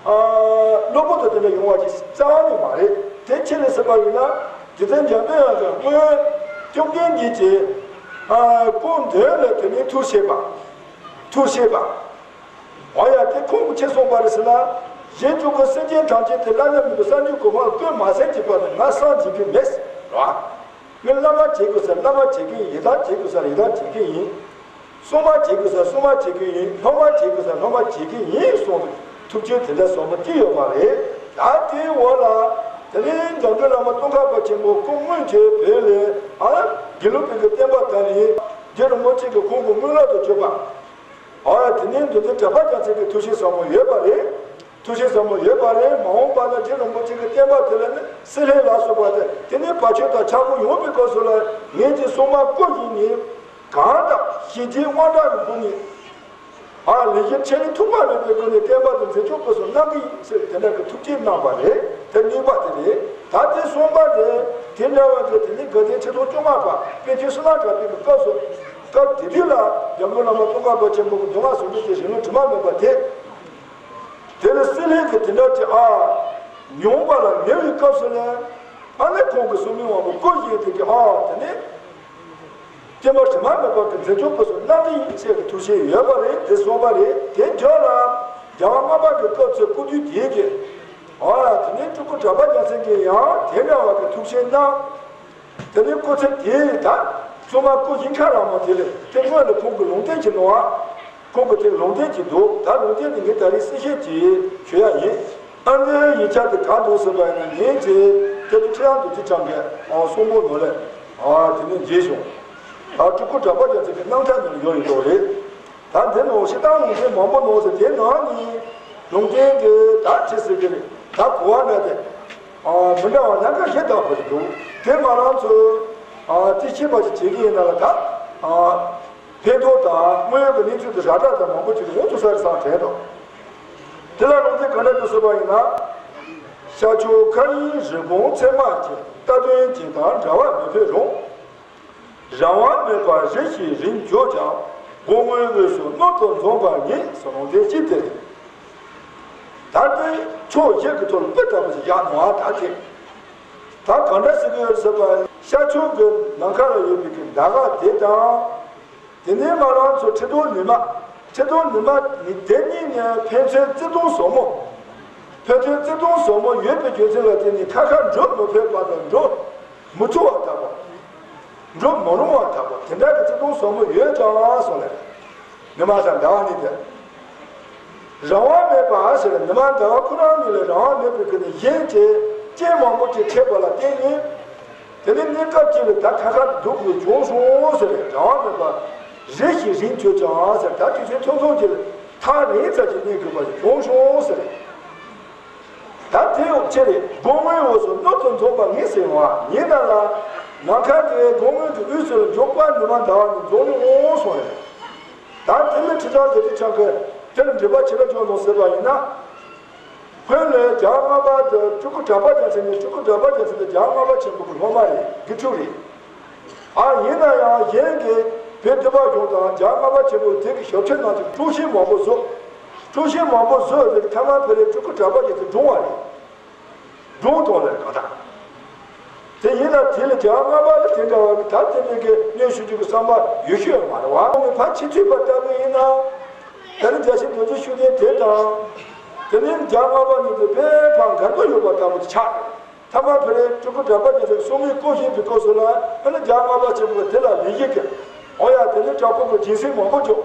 ཨ་གློ་བུར་དུ་དེ་འདྲ་ཡོང་བ་ཅིག་རྩ་བ་ནས་མ་རེད། དེ་ཅི་རེད་ཟེར་བ་ཡིན་ན། རྗེ་བཙུན་འཇམ་དཔལ་དབྱངས་ཀྱིས་སྔོན་བཅོམ་ལྡན་འདས་ཀྱིས་ཨ་སྐུ་མདུན་ལ་དེ་ནས་ཐུགས་བཞེད་པ། ཐུགས་བཞེད་པ། འོ་ཡ། དེ་ཁོང་གིས་ཅི་གསུངས་པ་རེད་ཟེར་ན། གཞན་བཅུ་ཀུན་སེམས་ཅན་ཐམས་ཅད་དེ། བླ་ན་མེད་པའི་སངས་རྒྱས་གོ་འཕང་ལ་བཀོད་མ་ཟིན་གྱི་བར་དུ་ང་སངས་རྒྱས་ཀྱི་མེད་ཟེར་བ། ངས་བླ་མ་བྱེད་དགོས་ས་བླ་མ་བྱེད་ཀྱི་ཡིན། ཡི་དམ་བྱེད་དགོས་ས་ཡི་དམ་བྱེད་ཀྱི་ཡིན། སྲུང་མ་བྱེད་དགོས་ས་སྲུང་མ་བྱེད་ཀྱི་ཡིན། སློབ་མ་བྱེད་དགོས་ས་སློབ་མ་བྱེད་ཀྱི་ཡིན་གསུངས་ཏེ། ཐུགས་བསྐྱེད་དེ་འདྲ་བཟང་པོ་ཅིག་ཡོད་པ་རེད། ད་དེའི་འོག་ལ་དེ་ནས་འཇམ་མགོན་བླ་མ་ཙོང་ཁ་པ་ཆེན་པོ་སྐུ་སྔོན་གྱི་བོད་ལ་ཨ་དགེ་ལུགས་པའི་གི་བསྟན་པ་དར་ནས། རྗེ་རིན་པོ་ཆེ་གིས་ཁོང་གི་སྨོན་ལམ་དུ་གྱུར་པ། ཨ་དེ་ནས་འདི་ཚོ་གྲགས་པ་རྒྱལ་མཚན་གྱི་ཐུགས་བཞེད་ཟབ་མོ་ཡོད་པ་རེད། ཐུགས་བཞེད་ཟབ་མོ་ཡོད་པ་རེད། མ་འོངས་པ་ལ་རྗེ་རིན་པོ་ཆེ་གི་བསྟན་པ་དེ་ལ་ནི་སྲིད་ལྷས་ལ་སོགས་པ་དེ། དེ་ནས་བར་ཆད་དང་ཆག་སྒོ་ཡོང་བའི་སྐབས་སུ་ལ་ངེད་ཀྱི་སྲུང་མ་སྐུ་བཞེངས་ནས། གང་དག་ཞི་རྒྱས་དབང་དྲག་གི་སྒོ་ནས། ཨ་ལས་ཀྱི་ཆེད་ལས་ཐུག་པ་མེད་པའི་སྒོ་ནས་བསྟན་པ་དེ་འཛིན་སྐྱོང་སྐབས་སུ་གནང་གི་ཡིན་ཟེར་དེ་འདྲ་གི་ཐུགས་བསྐྱེད་གནང་བ་རེད། དེ་གཉིས་པ་དེ་རེད། ད་དེ་གསུམ་པ་རེད། དེ་འདྲ་བ་དེ་དེ་ནས་དགའ་ལྡན་ཁྲི་སྟོང་བཅོ་ལྔ་པ་པཎ་ཆེན་བསོད་ནམས་གྲགས་པའི་གི་སྐབས་སུ། སྐབས་དེ་དུས་ལ་འཇམ་མགོན་བླ་མ་ཙོང་ཁ་པ་ཆེན་པོ་གི་མདོ་སྔགས་ཟུང་འབྲེལ་གྱི་རིང་ལུགས་དྲི་མ་མེད་པ་དེ། དེ་ནི་སྲིད་ལྷས་ཀྱི་དེ་འདྲ་ཅིག་ཨ་མྱོང་བ་ལ་ཉེ་བའི་སྐབས་སུ་ལ། ཨ་ནི་ཁོང་གི་སྲུང་མའི་དབང་པོ་སྐུ་བཞེངས་དེ་གི་ཨ་དེ་ནི། བསྟན་པ་དྲི་མ་མེད་པ་གི་འཛིན་སྐྱོང་སྐབས་སུ་གནང་གི་ཡིན་ཟེར་གི་ཐུགས་བཞེད་ཡོད་པ་རེད། དེ་གསུངས་པ་རེད། དེ་རྗེས་ལ་རྒྱལ་བ་ལྔ་པ་གི་སྐབས་སུ་སྐུ་དུས་དེའི་གི་ཨ་དེ་ནི་སྤྲུལ་སྐུ་གྲགས་པ་རྒྱལ་མཚན་གྱིས་ཡང་དེ་འདྲ་བ་གི་ཐུགས་བཞེད་གནང་། དེ་ནས་སྐུ་ཚེ་དེའི་ད་སྲུང་མ་སྐུ་བཞེངས་ཁ་ལ་མ་དེ་ལས་དེ་སྔོན་ལ་ཁོང་གི་ལུང་བསྟན་གྱི་ནང་ཨ། ཁོང་གི་དེ་ལུང་བསྟན་གྱི་འདུག་ད་ལུང་བསྟན་དེ་ངས་ད་རེས་གསལ་བཤད་ཅིག་ཞུ་ཡ་ཡིན། ཨ་ནི་ཡིག་ཆ་དེ་ག་འདུག་ཟེར་བ་ཡིན་ན། ངས་ཅིག་སྐྱབས་རྗེ་ཁྲི་བྱང་རྡོ་རྗེ་འཆང་གི་ཨ་གསུང་འབུམ་ནང་ལ་ཨ་དེ་ནས་མཇལ་བྱུང་། ད་སྤྲུལ་སྐུ་གྲགས་པ་རྒྱལ་མཚན་གྱི་རྣམ་ཐར་ནང་ལ་ཡོད་ཡོད་འདུག་རེད། ད་འདི་ནང་བཤད་སྟངས་ལུང་བསྟན་མང་པོ་ནང་ཟེར། དེ་ནང་ནས་ལུང་བསྟན་གྱི་ད་ཅི་ཟེར་གྱི་རེད། ད་གོ་བ་འདྲ་དེ་ཨ་མི་འདྲ་བ་ལྷན་ཁ་ཞེ་དྲག་པོ་ཞིག་འདུག་དེ་ང་རང་ཚོ་ཨ་དེ་ཤེས་པ་ཞིག་བྱེད་ཀྱི་ཡིན་ན་ལ། ད་ཨ་ཕན་ཐོགས་དང་དངོས་ཡོད་ཀྱི་གནས་ཚུལ་དེ་ར་སྤྲོད་དང་མང་པོ་ཅིག་འོང་ཐུབ་ས་རེད་བསམ་དྲན་འདུག་དེ་ལ་ལུང་བསྟན་ག་འདྲ་འདུག་ཟེར་བ་ཡིན་ན། ཤར་ཕྱོགས་མཁའ་དབྱིངས་རི་བོང་མཚན་མ་ཅན། རྟ་བདུན་ཅན་དང་འདྲ་བར་མི་འཕེལ་རུང་། རང་དབང་མེད་པར་རི་ཞིག་རིང་གྱུར་ཀྱང་། སྒོ་སྔོན་དབུས་སུ་སྣུབས་ཏེ་འཛོམས་པ་ཉིད། ཟེར་ལུང་བསྟན་ཅི་སྟེ། ད་ལྟའི་ཕྱོགས་བཞི་གི་ཐོག་ལ་དཔེ་ལྟ་བུ་ཞིག་བཞག་ནུས་པ་ད་དེ། ད་གང་འདྲ་ཟེར་གྱི་ཡོད་ཟེར་བ། ཤར་ཕྱོགས་ཀྱི་ནམ་མཁའ་ལ་ཡོད་པའི་གི་ཟླ་བ་དེ་དང་། དེ་ནས་ང་རང་ཚོ་ཁྲི་སྟོང་ཉི་མ། ཁྲི་སྟོང་ཉི་མ་ནི་དེ་གཉིས་ནས་ཕན་ཚུན་བརྩེ་དུང་ཟབ་མོ། ཕན་ཚུན་བརྩེ་དུང་ཟབ་མོ་ཡོད་པའི་རྒྱུ་མཚན་ལ་བརྟེན་ནས་ཁ་ཁ་འགྲོ་མི་ཕོད་པ་དང་འགྲོ་མི་ཚུགས་པ་ལྟ་བུ། འགྲོ་མི་རུང་བ་ལྟ་བུ་དེ་འདྲ་གི་བརྩེ་དུང་ཟབ་མོ་ཡོད་ཀྱང་གསུངས་ལ། ཉི་མ་དང་ཟླ་བ་གཉིས་དེ། རང་དབང་མེད་པ་ཟེར། ཉི་མ་ཟླ་བ་ཁོ་རང་གཉིས་ལ་རང་དབང་མེད་པའི་ཁུལ་ནས་གཞན་གྱི་རྐྱེན་མང་པོ་ཅིག་འཕྲད་པ་ལ་བརྟེན་ནས། དེ་ནས་གནས་སྐབས་གཅིག་ལ་ད་ཁ་ཁ་སྡུག་དགོས་བྱུང་སོང་ཟེར། རང་དབང་མེད་པ་རི་ཞིག་རིང་གྱུར་ཀྱང་ཟེར། ད་དུས་ཚོད་ཐུང་ཐུང་གཅིག་ལ་ཐག་རིང་ཙམ་ཅིག་གནས་དགོས་པ་ཞིག་བྱུང་སོང་ཟེར། ད་དེའི་ཕྱིར་སྒོ་སྔོན་དབུས་སུ་སྣུབས་ཏེ་འཛོམས་པ་ཉིད་ཟེར་བ་ཡིན་ན་ལ། ནམ་མཁའ་དེ་སྒོ་སྔོན་གྱི་དབུས་སུ་འཇོག་པ་ཉི་མ་ཟླ་བ་གཉིས་འཛོམས་ནས་འོང་སོང་ཡང་། ད་དེ་ལ་ཁྲི་བྱང་རྡོ་རྗེ་འཆང་གིས་དེར་འགྲེལ་པ་ཇི་ལྟར་བྱུང་ནོ་ཟེར་བ་ཡིན་ན། སྔོན་ལ་རྒྱལ་བ་ལྔ་པ་དེ་སྤྲུལ་སྐུ་གྲགས་པ་རྒྱལ་མཚན་ནི། སྤྲུལ་སྐུ་གྲགས་པ་རྒྱལ་མཚན་དེ་རྒྱལ་བ་ལྔ་པ་ཆེན་པོ་གི་སློབ་མ་རེད། དགེ་ཕྲུག་རེད། ཨ་ཡིན་ན་ཡང་གཞན་གྱི་བོད་སྡེ་པ་གཞུང་དང་རྒྱལ་བ་ལྔ་པ་ཆེན་པོ་དེ་གི་ཞབས་ཕྱི་ནང་དུ་དཀྲུག་ཤིང་མང་པོ་བཟོས། དཀྲུག་ཤིང་མང་པོ་བཟོས་ཏེ་ཐ་མ་ཕ་རོལ་སྤྲུལ་སྐུ་གྲགས་པ་རྒྱལ་མཚན་བཀྲོངས་པ་རེད། བཀྲོངས་བཏང་ལ་གང་ལྟར། དེ་ཡིན་ན་དེ་ལ་རྒྱལ་བ་ལྔ་པ་ལ་དེ་འདྲ་བ་གི་ད་དེ་མིན་གྱི་གནོན་ཤུགས་ཀྱི་བསམ་པ་ཡོད་ཤོས་མ་རེད་བ། ཁོང་གི་ཕར་ཕྱིན་ཚུད་པ་ལྟ་བུ་ཡིན་ན། ད་ནི་རྒྱལ་ཆེན་རྡོ་རྗེ་ཤུགས་ལྡན་དེ་དང་། དེ་ནས་རྒྱལ་བ་ལྔ་པ་གཉིས་དེ་དཔེ་ཕར་འགལ་འདུ་ཡོད་པ་ལྟ་བུ་ཆགས། ཐ་མ་ཕ་རོལ་སྤྲུལ་སྐུ་གྲགས་པ་རྒྱལ་མཚན་གྱི་སྲུང་མའི་སྐུ་བཞེངས་པའི་སྐབས་སུ་ལ་ཨ་ནི་རྒྱལ་བ་ལྔ་པ་ཆེན་པོ་དེ་ལ་ལན་བཞེས་ཀྱི། འོ་ཡ་དེ་ནས་དྲག་པོ་གི་སྦྱིན་སྲེག་མང་པོ་བྱུང་།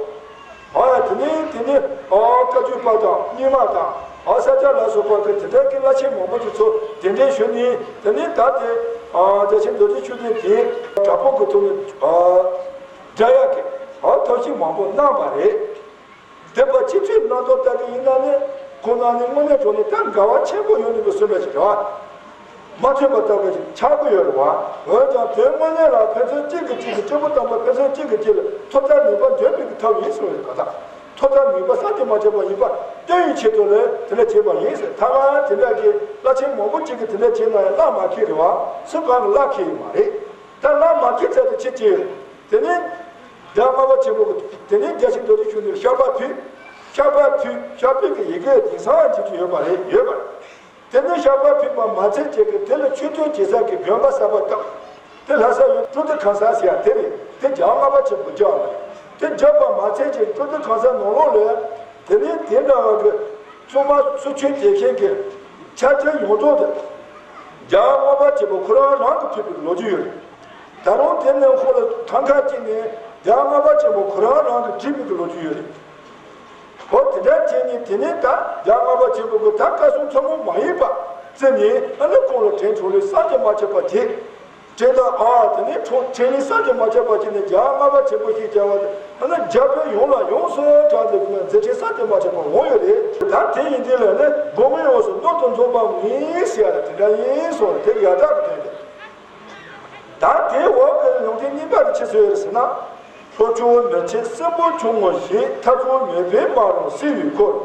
འོ་ཡ་དེ་ནས་དེ་ནས་ཨོ་བཀའ་བརྒྱུད་པ་དང་རྙིང་མ་དང་ཨོ་ས་སྐྱ་ལ་སོགས་པ་གི་དེ་འདྲ་གི་བླ་ཆེན་མང་པོ་ཅིག་ཚོ་གདན་འདྲེན་ཞུས་ནས། དེ་ནས་ད་དེ་ཨོ་རྒྱལ་ཆེན་རྡོ་རྗེ་ཤུགས་ལྡན་དེ་དྲག་པོ་གི་ཐོག་ནས་ཨོ་བསྒྲལ་ཡག་གི་ཨོ་ཐབས་ཤེས་མང་པོ་གནང་བ་རེད། དེ་བར་ཕྱིན་ཚུལ་རྣམ་རྟོག་ལྟ་གི་ཡིན་ན་ནི། ཁོང་རྣམ་གཉིས་དངོས་གནས་དྲང་གནས་ད་འགལ་བ་ཆེན་པོ་ཡོད་འདུག་པའི་བཟོ་འདྲ་ཞིག་རེད་བ། མ་མཐུན་པ་ལྟ་བུ་ཞིག་ཆགས་ཀྱི་ཡོད་རེད་བ། འོན་ཀྱང་དོན་དངོས་གནས་ལ་ཕན་ཚུན་གཅིག་གིས་གཅིག་གི་སྐྱེས་བུ་དམ་པ་ཕན་ཚུན་གཅིག་གིས་གཅིག་ལ་ཐོབ་ཐང་ནུས་པ་འདོན་པའི་གི་ཐབས་ཡིན་ཟེར་བའི་ག་ད། ཐོབ་ཐང་ནུས་པ་བསམ་གྱིས་མ་ཁྱབ་པ་ཡིན་པ་སྟོན་ཡི་ཆེད་དུ་ལས་དེ་འདྲ་བྱས་པ་ཡིན་ཟེར། ཐ་མ་དེ་འདྲ་གི་བླ་ཆེན་མང་པོ་གཅིག་གིས་དེ་འདྲ་བྱས་ན་ཡང་བླ་མ་ཁེལ་རེད་བ། སུ་གང་གི་བླ་ཁེལ་ཡོད་མ་རེད། ད་བླ་མ་ཁེལ་ཚར་དུས་ཅི་བྱེད། དེ་ནས་རྒྱལ་བ་ལྔ་པ་ཆེན་པོ་གི་དེ་ནས་རྒྱལ་ཆེན་རྡོ་རྗེ་ཤུགས་ལྡན་གྱི་བཤགས་པ་ཕུལ། བཤགས་པ་ཕུལ། བཤགས་པའི་གི་ཡི་གེ་དེང་སང་བྲིས་ཀྱི་ཡོད་པ་རེད། ཡོད་པ་རེད། དེ་ནས་བཤགས་པ་ཕུལ་བ་མ་ཚད་ཅིག་གི་དེ་ལ་མཆོད་བསྟོད་བྱེད་ས་གི་དགོན་པ་གསར་པ་བཏབ། དེ་ལྷ་ས་ཡུལ་ཀྲུ་ཏི་ཁང་གསར་ཟེར་ཡ་དེ་རེད། དེ་བརྒྱ་ལྔ་པ་ཆེན་པོ་བརྒྱབ་པ་རེད། དེ་བརྒྱབ་པ་མ་ཚད་ཅིག་ཀྲུ་ཏི་ཁང་གསར་ནང་ལོགས་ལ་དེ་ནས་དེ་འདྲ་བ་གི་སྲུང་མ་སྲུང་མཆོད་བྱེད་མཁན་གི་ཕྱག་ཆེན་ཡོངས་རྫོགས་དེ་བརྒྱ་ལྔ་པ་ཆེན་པོ་ཁོ་རང་རང་གི་ཕུལ་བའི་ལོ་རྒྱུས་ཡོད་རེད། ད་རུང་དེ་ནས་ཁོ་ལ་ཐང་ཁ་གཅིག་ནས་བརྒྱ་ལྔ་པ་ཆེན་པོ་ཁོ་རང་རང་གི་བྲིས་པའི་གི་ལོ་རྒྱུས་ཡོད་རེད། འོ་དེ་འདྲ་བྱས་ནས་དེ་ནས་ད་བརྒྱ་ལྔ་པ་ཆེན་པོ་གི་ད་བཀའ་སྲུང་ཐུན་མོང་མ་ཡིན་པ་བརྩིས་ནས་ཨ་ནི་ཁོང་ལ་དྲིན་གྲོ་ལེན་བསམ་གྱིས་མ་ཁྱབ་པ་བྱས། དྲིན་ད་ཨ་དེ་ནས་ཁྲོ་དྲིན་ལན་བསམ་གྱིས་མ་ཁྱབ་པ་བྱས་ནས་བརྒྱ་ལྔ་པ་ཆེན་པོ་ཞེས་བྱ་བ་དེ་ཨ་ནི་རྒྱ་བོད་ཡོངས་ལ་ཡོངས་སུ་གྲགས་ཏེ་མཛད་འཕྲིན་བསམ་གྱིས་མ་ཁྱབ་པ་འོང་ཡོད་རེད། ད་དེ་ཡིན་དུས་ལ་ནི་སྒོ་མོའི་འོག་སུ་སྣོད་དུ་འཛོམས་པ་ཉིད་ཟེར་ཡ་དེ་འདྲ་ཡིན་གསུངས། དེ་ཡ་ཐག་གི་དོན་དེ། ད་དེའི་འོག་གི་ལུང་བསྟན་གཉིས་པ་དེ་ཅི་ཟེར་ཡོད་ཟེར་ན། ལྷོ་ཕྱོགས་མེ་ལྕེ་སྲིན་པོ་ཁྱུང་ངོ་བཞི། མཐའ་སྐོར་མེ་བོས་མ་རུངས་བསིལ་བའི་འཁོར།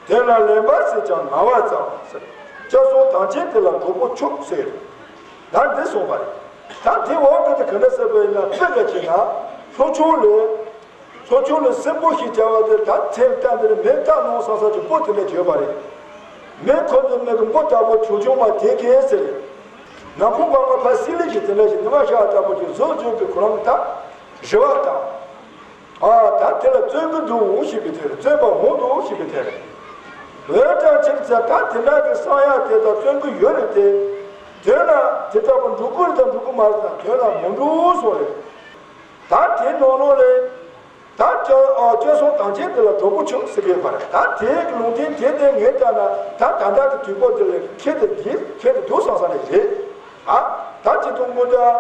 དེ་ལ་ལེན་པར་བྱེད་ཀྱང་ངལ་བ་ཙམ་ཟེར། སྐྱབས་སོགས་དམ་ཅན་དེ་ལ་གྲོགས་པོ་མཆོག་ཟེར། ད་འདི་གསུངས་པ་རེད། ད་དེའི་འོག་གི་དེ་ག་འདྲ་ཟེར་བ་ཡིན་ན་དཔེ་འདྲ་བྱས་ན་ལྷོ་ཕྱོགས་ལས། ལྷོ་ཕྱོགས་ལ་སྲིན་པོ་ཞེས་བྱ་བ་དེ་ད་ཚེ་ལྟ་འདིར་མེ་སྟག་ནོར་བཟང་ས་ཀྱི་སྤོ་དེ་འདྲ་བྱོས་པ་རེད། མེ་འཁོར་འདི་མེ་གི་སྤོ་ལྟ་བུ་ཆུང་ཆུང་མ་དེ་གས་ཟེར། ནམ་ཁོང་པ་མ་ཕ་སི་ལི་ཞིག་དེ་འདྲ་ཞིག་ནི་མ་ཤ་ལྟ་བུ་ཅིག་བཟོ་བཅུག་གི་ཁོ་རང་ད་རི་བ་དང་། ཨ་ད་དེ་ལ་བརྩོན་གི་འདུག་ཞེས་པའི་དེར་བརྩོན་པ་འོང་འདུག་ཞེས་པའི་དེར། འོན་ཀྱང་ཕྱིར་ཚེ་ད་དེ་འདྲ་གི་བསམ་ཡག་དེ་དང་བརྩོན་གི་ཡོད་རེད་དེ། དོན་ལ་དེ་ལྟ་བུ་འགྲུབ་ཀྱི་རེད་དང་འགྲུབ་ཀྱི་མ་རེད་དང་དོན་ལ་མི་འགྲུབ་སོགས་རེད། ད་དེ་ནང་ལོགས་ལས། ད་སྐྱོ་ཨ་སྐྱོ་སོང་དང་ཆེན་དེ་ལ་གྲོགས་པོ་ཆུང་ཟེར་གི་ཡོད་པ་རེད། ད་དེའི་ལུང་བསྟན་དེ་དེ་ངས་ལྟར་ན་ད་ད་ལྟ་གི་དུས་སྐབས་དེ་ལ་ཁྱད་དུ་འདི་ཁྱད་དུ་འདུག་བསམ་ས་ནས་རེད། ཨ་ད་ཅི་ཐུང་དངོས་འདྲ་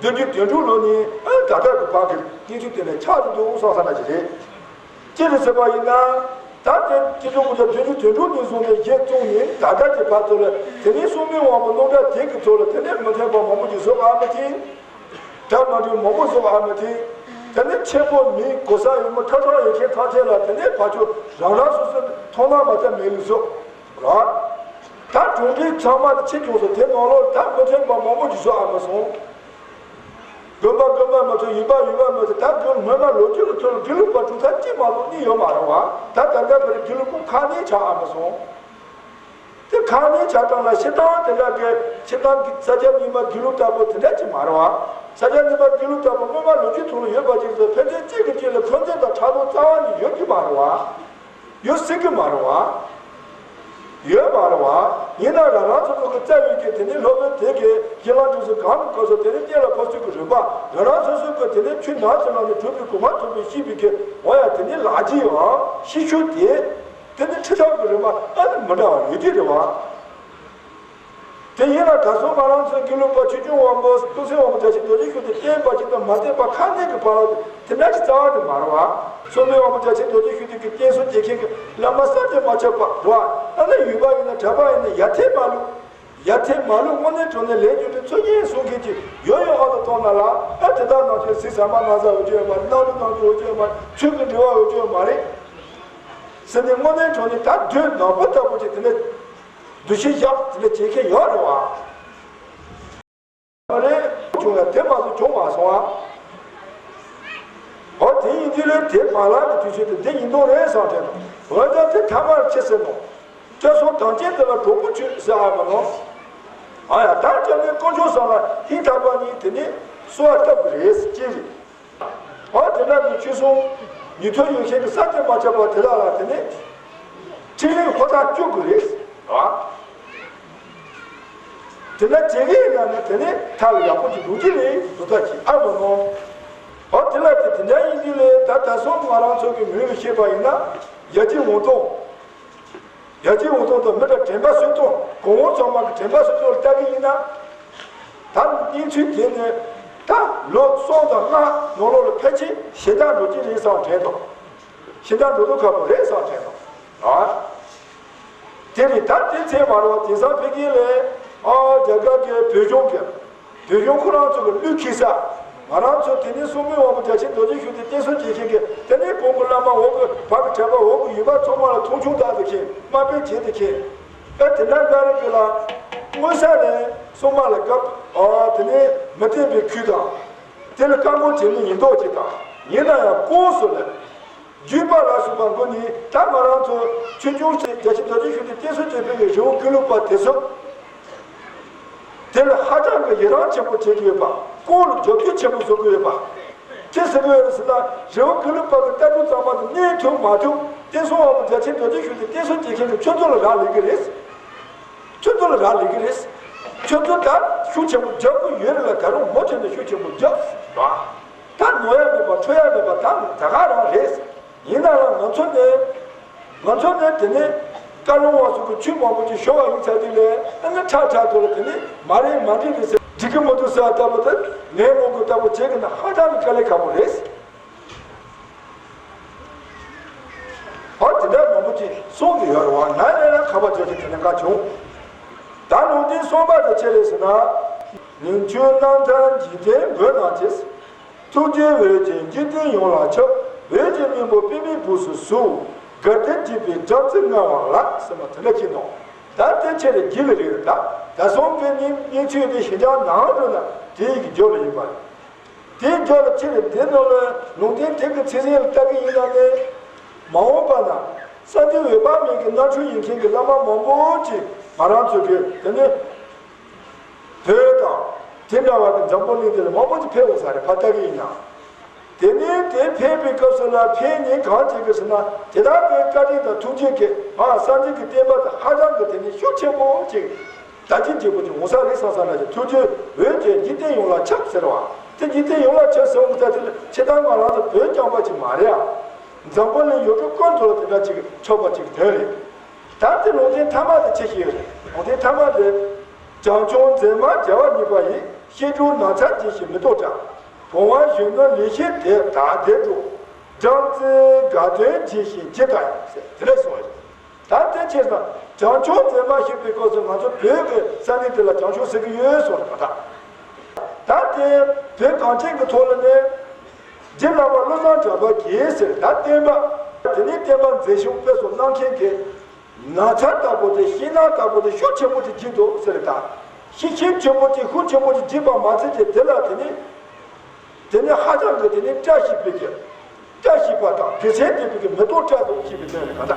བདུན་ཅུ་དོན་དྲུག་ལོ་ནས་ཨ་ད་ལྟ་གི་བར་གྱི་གནས་ཚུལ་དེ་ལ་ཆགས་དུ་འདུག་བསམ་ས་ན་ཅི་རེད། ཅི་རེད་ཟེར་བ་ཡིན་ན། ད་དེ་ཅི་ཐུང་དངོས་འདྲ་བདུན་ཅུ་དོན་དྲུག་ནས་བཟུང་ནས་གཞི་བཙུགས་ནས་ད་ལྟ་གི་བར་དུ་ལ་དེ་ནས་སྲུང་མའི་དབང་པོ་རྣམ་གྲངས་དེ་གི་ཐོག་ལ་དེ་ནས་མི་མཐུན་པ་མང་པོ་ཞིག་བཟོ་ག་མི་མཐུན། གྲ་མ་འགྲིག་མང་པོ་བཟོ་ཨ་མི་ཐེ། དེ་ནས་ཆེན་པོ་མི་གོ་ས་ཡོད་མི་ཁྲ་ཁྲ་ཡོད་མཁན་ཐམས་ཅད་ལ་དེ་ནས་ཕར་ཚུར་རང་རང་སོ་སོའི་མཐོང་སྣང་མ་ལྟ་མེད་ལུགས་བཟོ། ར། ད་གྲོང་ཁྱེར་ཚང་མ་ཆེ་ཆུང་སོགས་དེ་ནང་ལོགས་ད་མི་མཐུན་པ་མང་པོ་ཞིག་བཟོ་ཨ་མི་སོང་། དགོན་པ་དགོན་པ་མ་ཚོ་ཡིན་པ་ཡིན་པ་མ་ཚོ་ད་དགོན་སྔོན་མ་ལོ་རྒྱུས་ཀྱི་ཐོག་ལ་དགེ་ལུགས་པ་གྲུབ་མཐའ་གཅིག་མ་གཏོགས་གཉིས་ཡོད་མ་རེད་བ། ད་ད་ལྟ་བར་དགེ་ལུགས་པ་ཁག་གཉིས་ཆགས་ཨ་མི་སོང་། དེ་ཁག་གཉིས་ཆགས་སྟངས་ལ་བཤད་སྟངས་དེ་འདྲ་གི་བཤད་སྟངས་ཀྱི་ས་སྐྱ་རྙིང་མ་དགེ་ལུགས་ལྟ་བུ་དེ་འདྲ་ཅིག་མ་རེད་བ། ས་སྐྱ་རྙིང་མ་དགེ་ལུགས་ལྟ་བུ་སྔོན་མ་ལོ་རྒྱུས་ཐོག་ལ་ཡོད་པ་ཅིག་ཟེར་ཕན་ཚུན་གཅིག་གིས་གཅིག་ལ་འཁོན་འཛིན་དང་ཕྲག་དོག་རྩ་བ་ནས་ཡོད་ཀྱི་མ་རེད་བ། ཡོད་སྲིད་ཀྱི་མ་རེད་བ། ཡོད་མ་རེད་བ། ཡིན་ན་རང་རང་སོ་སོ་གི་རྩ་བའི་གི་དེ་ནི་སློབ་དཔོན་དེ་གི་ཡིད་ལ་འདུག་སེ་གང་གི་སྐབས་སུ་དེ་ནི་གཏན་ལ་ཕབ་ཚུལ་གྱི་རིམ་པ་རང་རང་སོ་སོ་གི་དེ་ནི་ཆོས་ནང་ཚུལ་ནང་ནས་གྲུབ་པའི་གོ་འཕང་ཐོབ་པའི་ཤེས་པའི་གི་འོ་ཡ་དེ་ནི་ལག་རྗེས་ཡང་ཤེས་ཤུགས་དེ། དེ་ནི་ཁྲིད་ཐབས་ཀྱི་རིམ་པ་ཨ་ནི་མི་འདྲ་བ་ཡོད་ཀྱི་རེད་བ། དེ་ཡིན་ལ་ད་གཟོད་ང་རང་ཚོའི་དགེ་ལུགས་པ་ཆོས་སྐྱོང་དབང་པོ་ཐུགས་སྲས་དབང་པོ་བརྒྱ་བྱིན་རྡོ་རྗེ་ཤུགས་དེ་བསྟེན་པ་ཅིག་དང་མ་བསྟེན་པ་ཁ་གནད་ཀྱི་བར་ལ་དེ་འདྲ་ཞིག་རྩ་བ་ནས་མ་རེད་བ། སྲུང་མའི་དབང་པོ་བརྒྱ་བྱིན་རྡོ་རྗེ་ཤུགས་དེ་གི་བསྟེན་གསོལ་བྱེད་མཁན་གྱི་བླ་མ་བསམ་གྱིས་མ་ཁྱབ་པ་རེད་བ། ཨ་ནི་ཡུལ་པ་ཡིན་ན་གྲྭ་པ་ཡིན་ན་ཡ་མཚན་མ་ལུས། ཡ་མཚན་མ་ལུས་དངོས་གནས་དྲང་གནས་ལས་རྒྱུ་འབྲས་ཚུལ་གཉིས་གསུང་མཁན་གྱི་ཡོད་ཡོད་ཨ་ལ་གཏོང་ན་ལ་ཨ་དེ་དག་ནང་བཞིན་གཟིགས་ཟ་མ་ན་ཟ་འོས་ཀྱི་ཡོད་མ་རེད། སྣང་རུང་སྣང་རྒྱུ་འོས་ཀྱི་ཡོད་མ་རེད། ཚུལ་གྱི་འབྲེལ་བ་འོས་ཀྱི་ཡོད་མ་རེད། ཟེར་ནས་དངོས་གནས་དྲང་གནས་ད་དུས་ནག་པོ་ལྟ་བུ་ཅིག་དེ་ནས་འདུ་ཤེས་བཞག་དེ་ནས་བྱེད་མཁན་ཡོད་རེད་བ། མ་རེད། བྱུང་ཡ་དེ་མ་གཏོགས་བྱུང་མ་སོང་ཨ། འོ་དེ་ཡིན་དུས་ལས་དེ་བར་ལ་གི་དུས་ཚོད་དེ་འདི་ཡིན་མདོག་རེད་བསམ་དྲན་ནོ། འོན་ཀྱང་དེ་ཐ་མར་ཆེ་ཟེར་ནོ། སྐྱབས་སོགས་དམ་ཅན་དེ་ལ་གྲོགས་པོ་ཆོས་ཟེར་ཨ་མ་ནོ། ཨ་ཡ་ད་སྐྱབས་གནས་དཀོན་མཆོག་གསུམ་ལ་ཧིང་ཐག་པ་གཉིས་དེ་ནས་གསོལ་བ་བཏབ་གི་རེད་ཅེས་རེད། ཨ་དེ་འདྲ་གི་ཆོས་སྲུང་ཉིན་ཐོ་ཡོད་མཁན་གྱི་ས་སྐྱ་མ་ཆགས་པ་དེ་དག་ལ་དེ་ནས་ཕྲིན་ལས་ཧོ་ཐག་གཅོད་དགོས་རེད། ཨ་དེ་འདྲ་བྱེད་ཀྱི་ཡིན་ན་ནི་དེ་ནས་ཐག་ལ་ཡག་པོ་ཅིག་འདུག་ཀྱི་རེད་འདུག་ད་ཅིག་ཨ་མ་ནོ། ཨ་དེ་ལ་དེ་དེ་འདྲ་ཡིན་དུས་ལས་ད་ད་སོང་ང་རང་ཚོ་གི་མིང་ལ་བཤད་པ་ཡིན་ན་ཡ་གྱལ་འོང་སྟོང་། ཡ་གྱལ་འོང་སྟོང་དང་མི་འདྲ་དྲན་པ་གསོས་སྟོང་གོང་འོག་ཚང་མ་གི་དྲན་པ་གསོས་སྟོང་ལ་ལྟ་གི་ཡིན་ན། ད་གནས་ཚུལ་དེ་ནི་ད་ལོ་གསུམ་དང་ལྔ་ནང་ལོགས་ལ་ཕལ་ཆེར་ཞེ་དྲག་འགྲོ་གི་རེད་བསམ་དྲན་ཏོ། ཞེ་དྲག་འགྲོ་དུས་ཁག་པོ་རེད་བསམ་དྲན་ཏོ། ཨ་དེ་ནི་ད་དེ་ཚེ་མ་རེད་བ། དེང་སང་ཕ་གི་ལ་ཨ་རྒྱ་གར་གྱི་བོད་གཞུང་གི་བོད་གཞུང་ཁོ་རང་ཚོ་གི་གླུ་འཁྱེར་ས། ང་རང་ཚོ་དེ་ནས་སྲུང་མའི་དབང་པོ་བརྒྱ་བྱིན་རྡོ་རྗེ་ཤུགས་དེ་བསྟེན་གསོལ་བྱེད་མཁན་གྱི་དེ་ནས་གོང་གི་བླ་མ་འོག་གི་བར་གྱི་གྲྭ་པ་འོག་གི་ཡུལ་པ་ཚང་མ་ལ་མཐོང་ཆུང་བཏང་དུ་མཁན་དམའ་འབེབས་བྱེད་དུ་མཁན། ཨ་དེ་འདྲ་འགའ་རེ་གི་ལ་མངོན་གསལ་ནས་སྲུང་མ་ལ་སྐབས་ཨ་དེ་ནས་མི་བསྟེན་པའི་ཁུལ་དང་། དེ་ལ་བཀག་འགོག་བྱེད་མི་ཡིན་མདོག་ཅིག་དང་ཡིན་ན་ཡང་ལྐོག་སུ་ལ། བརྒྱུད་པ་ལ་སོགས་པ་འགོ་ནས། ད་ང་རང་ཚོ་ཆོས་སྐྱོང་ཞེས་རྒྱལ་ཆེན་རྡོ་རྗེ་ཤུགས་ལྡན་བསྟེན་གསོལ་བྱེད་པའི་རི་བོ་ཀུན་ལེགས་པ་དེ་ཚོ། དེ་ལ་ཧ་ཅང་གི་ཡི་རང་ཆེན་པོ་བྱེད་ཀྱི་ཡོད་པ། ཁོང་ལ་རྒྱབ་སྐྱོར་ཆེན་པོ་བཟོ་གི་ཡོད་པ། ཅི་ཟེར་གི་ཡོད་རེད་ཟེར་ན། རི་བོ་ཀུན་ལེགས་པ་གི་ལྟ་གྲུབ་གཙང་མ་དེ་གནས་ཐུབ་མ་ཐུབ། བསྟན་སྲུང་དབང་པོ་རྒྱལ་ཆེན་རྡོ་རྗེ་ཤུགས་ལྡན་བསྟེན་གསོལ་བྱེད་མཁན་གྱི་ཆོས་ཚོགས་ལ་རག་ལས་ཀྱི་རེད། ཆོས་ཚོགས་ལ་རག་ལས་ཀྱི་རེད། ཆོས་ཚོགས་ད་ཤུགས་ཆེན་པོ་རྒྱག་གི་ཡོད་རེད་ལ། ད་རུང་མུ་མཐུད་ནས་ཤུགས་ཆེན་པོ་རྒྱག་ར། ད་ནོར་ཡ་མེད་པ་འཕྲོ་ཡ་མེད་པ་ད་ད་ག་རང་རེད། ཡིན་ན་ཡང་ང་ཚོ་ནས། ང་ཚོ་ནས་དེ་ནས་བཀའ་བློན་བ་སོགས་ཀྱི་ཆོས་མང་པོ་ཅིག་ཤོར་བ་ཡིན་ཚར་དུས་ལས། ཨ་ནི་ཁྲག་ཁྲག་ཐོག་ལ་དེ་ནས་མ་རེད་མ་འགྲིག་རེད་ཟེར། འགྲིག་གི་མི་འདུག་ཟེར་བ་ལྟ་བུ་དེ། ངའི་ངོ་གི་ལྟ་བུ་བྱེད་ཀྱི་ན་ཧ་ཅང་གི་དཀའ་ལས་ཁག་པོ་རེད། ཨ་དེ་འདྲ་མང་པོ་ཅིག་གསུངས་ཀྱི་ཡོད་རེད་བ། ང་ལས་ལ་ཁ་པ་བརྗོད་ཀྱི་དེ་ནས་འགའ་བྱུང་། ད་ལུང་བསྟན་གསུམ་པ་དེ་ཅི་རེད་ཟེར་ན། ཉིན་བཅུའི་རྣམ་ཐར་འཇིག་རྟེན་མགོན་རྣམས་ཀྱིས། ཐུགས་རྗེའི་འོད་ཀྱིས་འཇིག་རྟེན་ཡོངས་ལ་ཁྱབ། འོད་ཀྱི་སྙིང་པོ་པདྨའི་སྦུབས་སུ་ཟུག་དགའ་སྟོན་འཇིགས་པའི་སྦྲང་རྩི་མངར་བ་ལ། ཟེར་མ་དེ་འདྲ་ཅིག་ནོ། ད་དེ་ཆེ་རེ་རྒྱུད་ལ་རེད། ད་ད་གསུམ་པའི་སྙིང་སྙིང་ཚུལ་དེ་ཞེ་དྲག་ནང་དུ་ན་དེ་ཡི་གི་རྒྱུད་ལ་ཡིན་པ་རེད། དེའི་རྒྱུད་ལ་ཆེ་རེ་དེ་ནང་ལ་ལུང་བསྟན་དེབ་ཀྱི་ཚིག་ཟིན་ལ་ལྟ་གི་ཡིན་ན་ནི། མ་འོངས་པ་ན་ས་འདུལ་འོད་དཔག་མེད་ཀྱི་རྣམ་འཕྲུལ་ཡིན་མཁན་གྱི་བླ་མ་མང་པོ་ཅིག་ང་རང་ཚོ་གི་དེ་ནི། བོད་དང་དེ་འདྲ་བ་གི་འཛམ་བུ་གླིང་འདི་ལ་མང་པོ་ཅིག་ཕེབས་འོང་ས་རེད། ཕ་ལྟ་གི་ཡིན་ན། དེ་ནས་དེ་ཕེབས་པའི་སྐབས་སུ་ལ་ཕན་ཉེས་གང་བྱེད་དགོས་ཟེར་ན། དེ་དག་པའི་བཀའ་དྲིན་དང་ཐུགས་རྗེ་གིས་ང་སངས་རྒྱས་ཀྱི་བསྟན་པ་དེ་ཧ་ཅང་གི་དེ་ནས་ཤུགས་ཆེན་པོ་ཅིག་དར་རྒྱས་འགྱུར་པོ་ཅིག་འོང་ས་རེད་བསམ་བསམ་ན། ཅིག་ཐུགས་རྗེའི་འོད་ཀྱིས་འཇིག་རྟེན་ཡོངས་ལ་ཁྱབ་ཟེར་བ། དེ་འཇིག་རྟེན་ཡོངས་ལ་ཁྱབ་ཟེར་བ་ད་དེ་ལ་ཆེ་ད་ང་རང་ཚོ་བོད་རྐྱང་པ་ཅིག་མ་རེད་ཨ། འཛམ་བུ་གླིང་ཡུལ་གྲུ་ཀུན་ཏུ་ལ་དེ་འདྲ་ཅིག་ཆགས་པ་ཅིག་དོན་རེད། ད་དེ་ལུང་བསྟན་ཐ་མ་དེ་ཆེ་ཞིག་ཡོད་རེད། ལུང་བསྟན་ཐ་མ་དེ། བྱང་ཆུབ་འཛིན་མ་རྒྱལ་བ་གཉིས་པ་ཡི། ཤེས་དྲུག་ནགས་ཚལ་འཇིགས་ཤིང་མེ་ཏོག་བཀྲ། བུང་བ་གཞོན་ནུ་ལེགས་བཤད་དེ་དག་བདེར་འགྲོ། སྦྲང་རྩི་དགའ་སྟོན་འཇིགས་ཤིང་ཇི་ལྟར་ཡང་ཟེར་དེ་འདྲ་གསུངས་ཡོད། ད་དེ་ཆེ་ན་བྱང་ཆུབ་འཛིན་མ་ཞེས་པའི་སྐབས་སུ་ང་ཚོ་བོད་ཀྱི་ས་གནས་དེ་ལ་བྱང་ཆུབ་ཟེར་གྱི་ཡོད་གསུངས་རེད་པ། ད་ད་དེ་བོད་གངས་ཅན་གྱི་ཐོག་ལ་ནས། རྗེ་བླ་མ་བློ་བཟང་གྲགས་པ་གིས་ཟེར། ད་བསྟན་པ་དེ་ནས་བསྟན་པ་མཛེས་ཤིང་དཔེ་སྲོལ་གནང་མཁན་གྱི། ནགས་ཚལ་ལྟ་བུ་དེ། ཤིང་ནགས་ལྟ་བུ་དེ་ཤུགས་ཆེན་པོ་ཅིག་བརྗིད་འདུག་ཟེར། ད་ཤིང་ཤུགས་ཆེན་པོ་ཅིག་ཤུགས་ཆེན་པོ་ཅིག་བརྗིད་པ་མ་ཚད་ཀྱི་དེ་ལ་དེ་ནི། དེ་ནི་ཧ་ཅང་གི་དེ་ནི་བཀྲ་ཤིས་པའི་གི། བཀྲ་ཤིས་པ་དང་དགེ་མཚན་ལྡན་པའི་གི་མེ་ཏོག་བཀྲ་འདུག་ཅེས་པའི་དོན་རེད་པ། ད།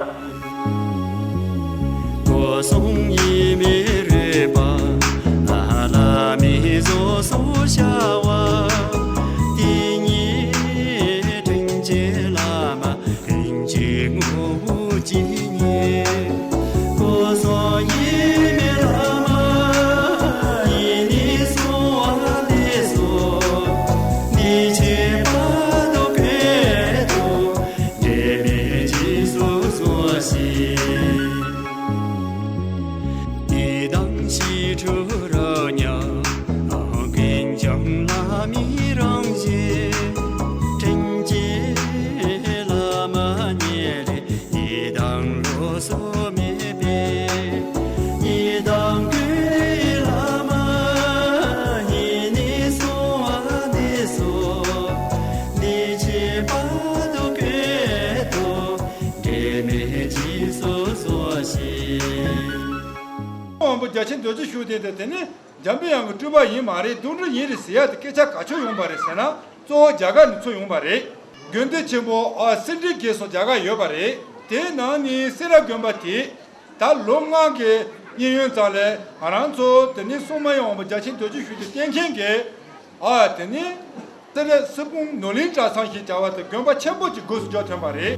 སྒོ་གསུམ་དབྱེར་མེད་རོལ་པ་ལྷ་བླ་མའི་གཟུགས་སུ་ཤར་བ། དེ་ཉིད་དྲིན་ཅན་བླ་མ་རིན་ཆེན་ངོ་བོ་ཇི་སྙེད། སྒོ་གསུམ་དབྱེར་མེད་བླ་མ་ཡེ་ནས་གསུང་བ་འདི་སོགས། འདི་ཕྱི་བར་དུ་ཀུན་ཏུ་འབྲལ་མེད་རྗེས་སུ་བཟུང་ཞིང་། དེ་དང་ཞི་ཁྲོ་རོ་མྱང་ཀུན་འབྱུང་བླ་མའི་རང་བཞིན། དྲིན་ཅན་བླ་མ་ཉེར་ལེན་ཡི་དམ་ལོགས་སུ་མེད་པས། ཡི་དམ་ཀུན་ལས་བླ་མ་ཡེ་ནས་གསུང་བ་འདི་སོགས། འདི་ཕྱི་བར་དུ་ཀུན་ཏུ་འབྲལ་མེད་རྗེས་སུ་བཟུང་ཞིང་། དབང་པོ་རྒྱ་ཆེན་རྡོ་རྗེ་ཤུགས་ལྡན་དེ་དེ་ནི་འཇམ་པའི་དབྱངས་ཀྱི་སྤྲུལ་པ་ཡིན་མ་རེད། དུང་སྒྲོན་ཡིན་རེད་ཟེར་ཡ་དེ་སྐད་ཆ་ག་ཆོད་ཡོང་པ་རེད་ཟེར་ན། གཙོ་བོ་རྒྱ་གར་ནས་ཚུར་ཡོང་པ་རེད། དགོན་སྡེ་ཆེན་པོ་ཨ་སེ་འབྲས་དགེ་སོགས་རྒྱ་གར་ཡོད་པ་རེད། དེའི་ནང་ནས་སེ་ར་དགོན་པ་དེ་ད་ལོ་ལྔ་གི་གཡས་གཡོན་ཙམ་ལ་ང་རང་ཚོ་དེ་ནས་སྲུང་མ་ཡི་དབང་པོ་རྒྱ་ཆེན་རྡོ་རྗེ་ཤུགས་ལྡན་བསྟེན་མཁན་གྱི་ཨ་དེ་ནས། དེ་ནས་སི་སྤུངས་ནོར་གླིང་གྲྭ་ཚང་ཞེས་བྱ་བ་དེ་དགོན་པ་ཆེན་པོ་ཅིག་དགོས་སུ་འཇོག་ཐོན་པ་རེད།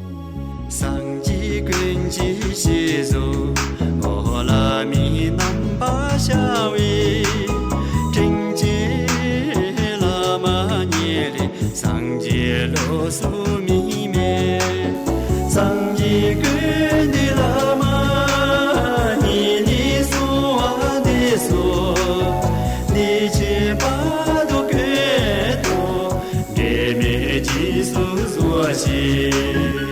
སངས་རྒྱས་ཀུན་གྱི་སྤྱི་གཟུགས་འོད་ལྔ་མའི་རྣམ་པར་ཤར་བའི། དྲིན་ཅན་བླ་མ་ཉེར་ལེན་སངས་རྒྱས་ལོགས་སུ་མི་མེད། སངས་རྒྱས་ཀུན་འདུས་བླ་མ་ཡེ་ནས་གསུང་བ་འདི་སོགས། འདི་ཕྱི་བར་དུ་ཀུན་ཏུ་འབྲལ་མེད་རྗེས་སུ་བཟུང་ཞིང་།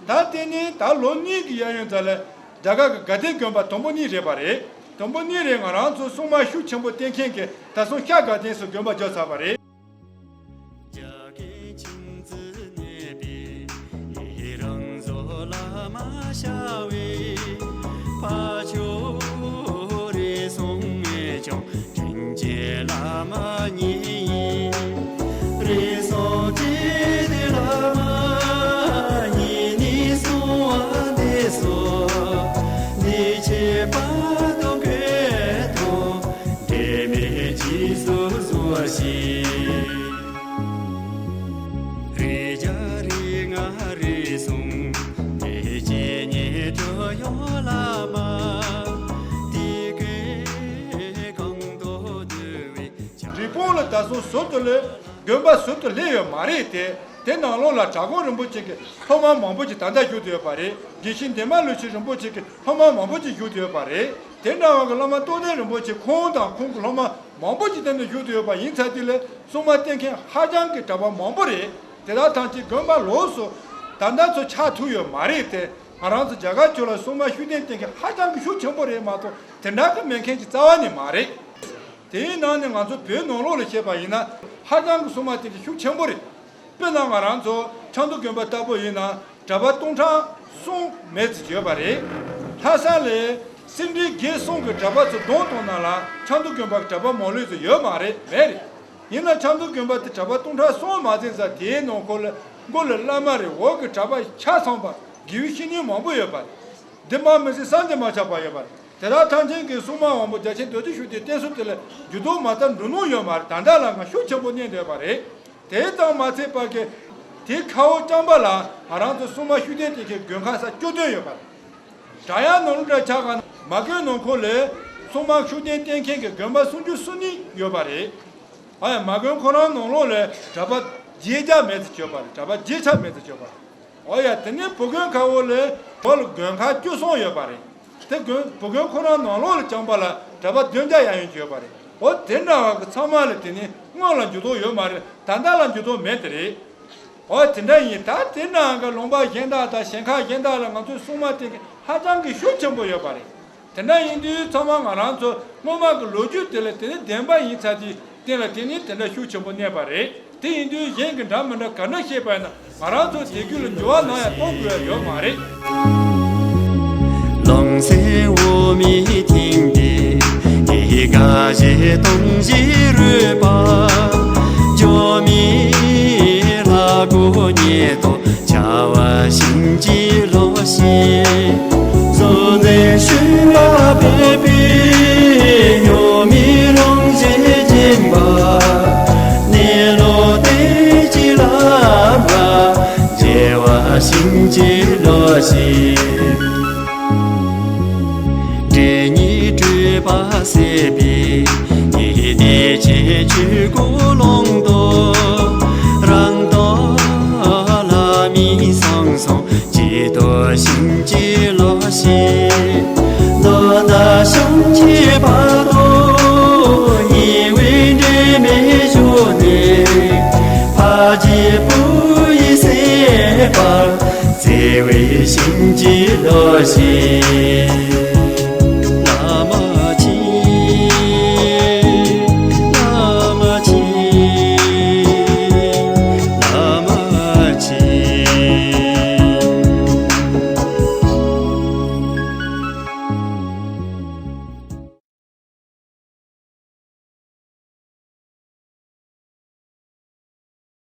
ད་དེ་ནི་ད་ལོ་གཉིས་ཀྱི་གཡས་གཡོན་ཙམ་ལ་རྒྱ་གར་གྱི་དགའ་ལྡན་དགོན་པ་དུམ་བུ་གཉིས་རེད་པ་རེད། དུམ་བུ་གཉིས་རེད། ང་རང་ཚོ་སྲུང་མ་ཤུགས་ཆེན་པོ་བསྟེན་མཁན་གྱི་ད་སོང་ཤར་དགའ་ལྡན་སོགས་དགོན་པ་འཇོག་ཚར་བ་རེད། རྒྱ་སྐད་བྱིན་གྱིས་མནན་པའི་ཡི་རང་བཟོ་བླ་མ་ཤར་བའི། ཕ་ཆོས་རེ་ཟུང་ངེས་ཀྱང་དྲིན་ཅན་བླ་མ་ཉིད་ཡིན། རེ་ཟུང་ཅི་སྟེ་བླ་མ་ ད་སོང་ཟུར་དུ་ལས་དགོན་པ་ཟུར་དུ་སླེབས་ཡོད་མ་རེད་དེ། དེ་ནང་ལོགས་ལ་གྲྭ་ཁོང་རིན་པོ་ཆེ་གི་སློབ་མ་མང་པོ་ཅིག་ད་ལྟ་བཞུགས་བསྡད་ཡོད་པ་རེད། དགེ་བཤེས་འདན་མ་ལོ་ཆེན་རིན་པོ་ཆེ་གི་སློབ་མ་མང་པོ་ཅིག་བཞུགས་བསྡད་ཡོད་པ་རེད། དེ་འདྲ་བ་གི་བླ་མ་རྟོགས་ལྡན་རིན་པོ་ཆེ་ཁོང་དང་ཁོང་གི་སློབ་མ་མང་པོ་ཅིག་དེ་ནས་བཞུགས་བསྡད་ཡོད་པ་ཡིན་ཚར་དུས་ལས་སྲུང་མ་བསྟེན་མཁན་ཧ་ཅང་གི་གྲྭ་པ་མང་པོ་རེད། དེ་དག་ཐམས་ཅད་དགོན་པ་ལོགས་སུ་ད་ལྟ་ཚོ་ཆགས་ཐུབ་ཡོད་མ་རེད་དེ། ང་རང་ཚོ་རྒྱ་གར་ཕྱོགས་ལ་སྲུང་མ་ཤུགས་ལྡན་བསྟེན་མཁན་ཧ་ཅང་གི་ཤུགས་ཆེན་པོ་རེད་མ་གཏོགས་དེ་འདྲ་གི་མེད་མཁན་གྱི་རྩ་བ་ནས་མ་རེད། དེའི་ནང་ནས་ང་ཚོ་བོད་ནང་ལོགས་ལ་བཤད་པ་ཡིན་ན་ཧ་ཅང་གི་སྲུང་མ་བསྟེན་མཁན་ཤུགས་ཆེན་པོ་རེད། དཔེར་ན་ང་རང་ཚོ་ཆབ་མདོ་དགོན་པ་ལྟ་བུ་ཡིན་ན་གྲྭ་པ་སྟོང་ཕྲག་གསུམ་མེད་ཙམ་ཡོད་པ་རེད། ལྷ་ས་ལས་སེ་འབྲས་དགེ་གསུམ་གྱི་གྲྭ་པ་ཚོ་བསྡོམས་བཏང་ན་ལ་ཆབ་མདོ་དགོན་པ་གི་གྲྭ་པ་མང་ལོས་ཚོ་ཡོད་མ་རེད། མེད་རེད། ཡིན་ན་ཆབ་མདོ་དགོན་པ་དེ་གྲྭ་པ་སྟོང་ཕྲག་གསུམ་མ་ཟིན་ཙང་དེའི་ནང་ཁོ་ལ་མགོ་ལ་བླ་མ་རེད། འོག་གི་གྲྭ་པ་ཆ་ཚང་པ་དགེ་བའི་བཤེས་གཉེན་མང་པོ་ཡོད་པ་རེད། འདི་མ་མི་སྲིད་བསམ་གྱིས་མ་ཁྱབ་པ་ཡོད་པ་རེད། དེ་དག་ཐམས་ཅད་ཀྱི་སྲུང་མ་དབང་པོ་རྒྱལ་ཆེན་རྡོ་རྗེ་ཤུགས་ལྡན་བསྟེན་ས་དེ་ལ་འགྱུར་ལྡོག་མ་བཏང་འགྲོ་མྱོང་ཡོད་མ་རེད། ད་ལྟ་ལ་ང་ཤུགས་ཆེན་པོ་གནས་བསྡད་པ་རེད། དེ་ཙམ་མ་ཚད་པ་གི་དེ་ཁ་འོག་རྐྱང་པ་ལ་ང་རང་ཚོ་སྲུང་མ་ཤུགས་ལྡན་བསྟེན་མཁན་དགོན་ཁག་ས་བཅུ་བདུན་ཡོད་པ་རེད། བྲག་གཡབ་ནང་ལོགས་འདྲ་ཆགས་ག་མ་དགོན་ནང་ཁོ་ལས་སྲུང་མ་ཤུགས་ལྡན་བསྟེན་མཁན་གྱི་དགོན་པ་སུམ་ཅུ་སོ་གཉིས་ཡོད་པ་རེད། ཨ་ཡ་མ་དགོན་ཁོ་རང་ནང་ལོགས་ལས་གྲྭ་པ་བརྒྱད་བརྒྱ་མེད་ཙམ་ཡོད་པ་རེད། གྲྭ་པ་བརྒྱད་ཆ་མེད་ཙམ་ཡོད་པ་རེད། ཨོ་ཡ་དེ་ནས་བུ་དགོན་ཁ་འོག་ལས་བོད་ལ་དགོན་ཁག་བཅུ་གསུམ་ཡོད་པ་རེད། དེ་དགོན་བུ་དགོན་ཁོ་རང་ནང་ལོགས་ལ་རྐྱང་པ་ལ་གྲྭ་པ་བདུན་བརྒྱ་ཡན་ཡོད་ཡོད་པ་རེད། ཨོ་དེ་འདྲ་བ་གི་ཚང་མ་ལ་དེ་ནས་སྔོན་ལ་འགྱུར་ལྡོག་ཡོད་མ་རེད། ད་ལྟ་ལ་འགྱུར་ལྡོག་མེད་དེ་རེད། ཨོ་དེ་འདྲ་ཡིན། ད་དེ་ནང་གི་ལུང་པ་གཞན་དག་དང་ཞིང་ཁ་གཞན་དག་ལ་ང་ཚོའི་སྲུང་མ་དེ་གི་ཧ་ཅང་གི་ཤུགས་ཆེན་པོ་ཡོད་པ་རེད། དེ་འདྲ་ཡིན་དུས་ཚང་མ་ང་རང་ཚོ་སྔོན་མ་གི་ལོ་རྒྱུས་དེ་ལ་དེ་ནི་བདེན་པ་ཡིན་ཚར་དུས་སྟེང་ལ་དེ་ནི་དེ་འདྲ་ཤུགས་ཆེན་པོ་གནས་པ་རེད། དེ་ཡིན་དུས་གཞན་གྱི་འདྲ་མི་འདྲ་ག་འདྲ་བཤད་པ་ཡིན་ན་ང་རང་ཚོ་དེ་རྒྱུད་ལ་འགྱུར་བ་ནམ་ཡང་གཏོང་དགོས་ཡ་ཡོད་མ་རེད། ལོང་སེ་འོ་མའི་ཐིང་དེ་ཉི་དགའ་བཞད་སྟོང་བཞད་རོལ་པ། ཇོ་མོའི་ལྷ་སྐུ་ཉེ་ཏོ་བྱ་བ་ཤིང་གི་ལོ་ཤེས། བཟོ་ནས་ཤུལ་མ་པའི་པའི་ཉོ་མི་རང་བཞིན་སྦྱིན་པ། ནི་ལོ་དེ་གྱི་ལམ་ལ་བྱེ་བ་ཤིང་གི་ལོ་ཤེས། འདྲེ་གཉིས་སྤྲུལ་པ་བསད་པའི་ཉི་ཟླའི་ཆེ་ཆུ་ཀུན་སློང་དུ། རང་དོན་ལ་མི་སང་སང་ཅི་ཏོ་ཤིང་གི་ལོ་ཤེས། ལོ་ཟླ་ཤིང་གི་བར་དུ་ཉི་འོད་འདྲེས་མའི་གཞུག་ནས། ཕ་རྗེས་བུ་ཡིས་བསད་པར་བརྩེ་བའི་ཤིང་གི་ལོ་ཤེས།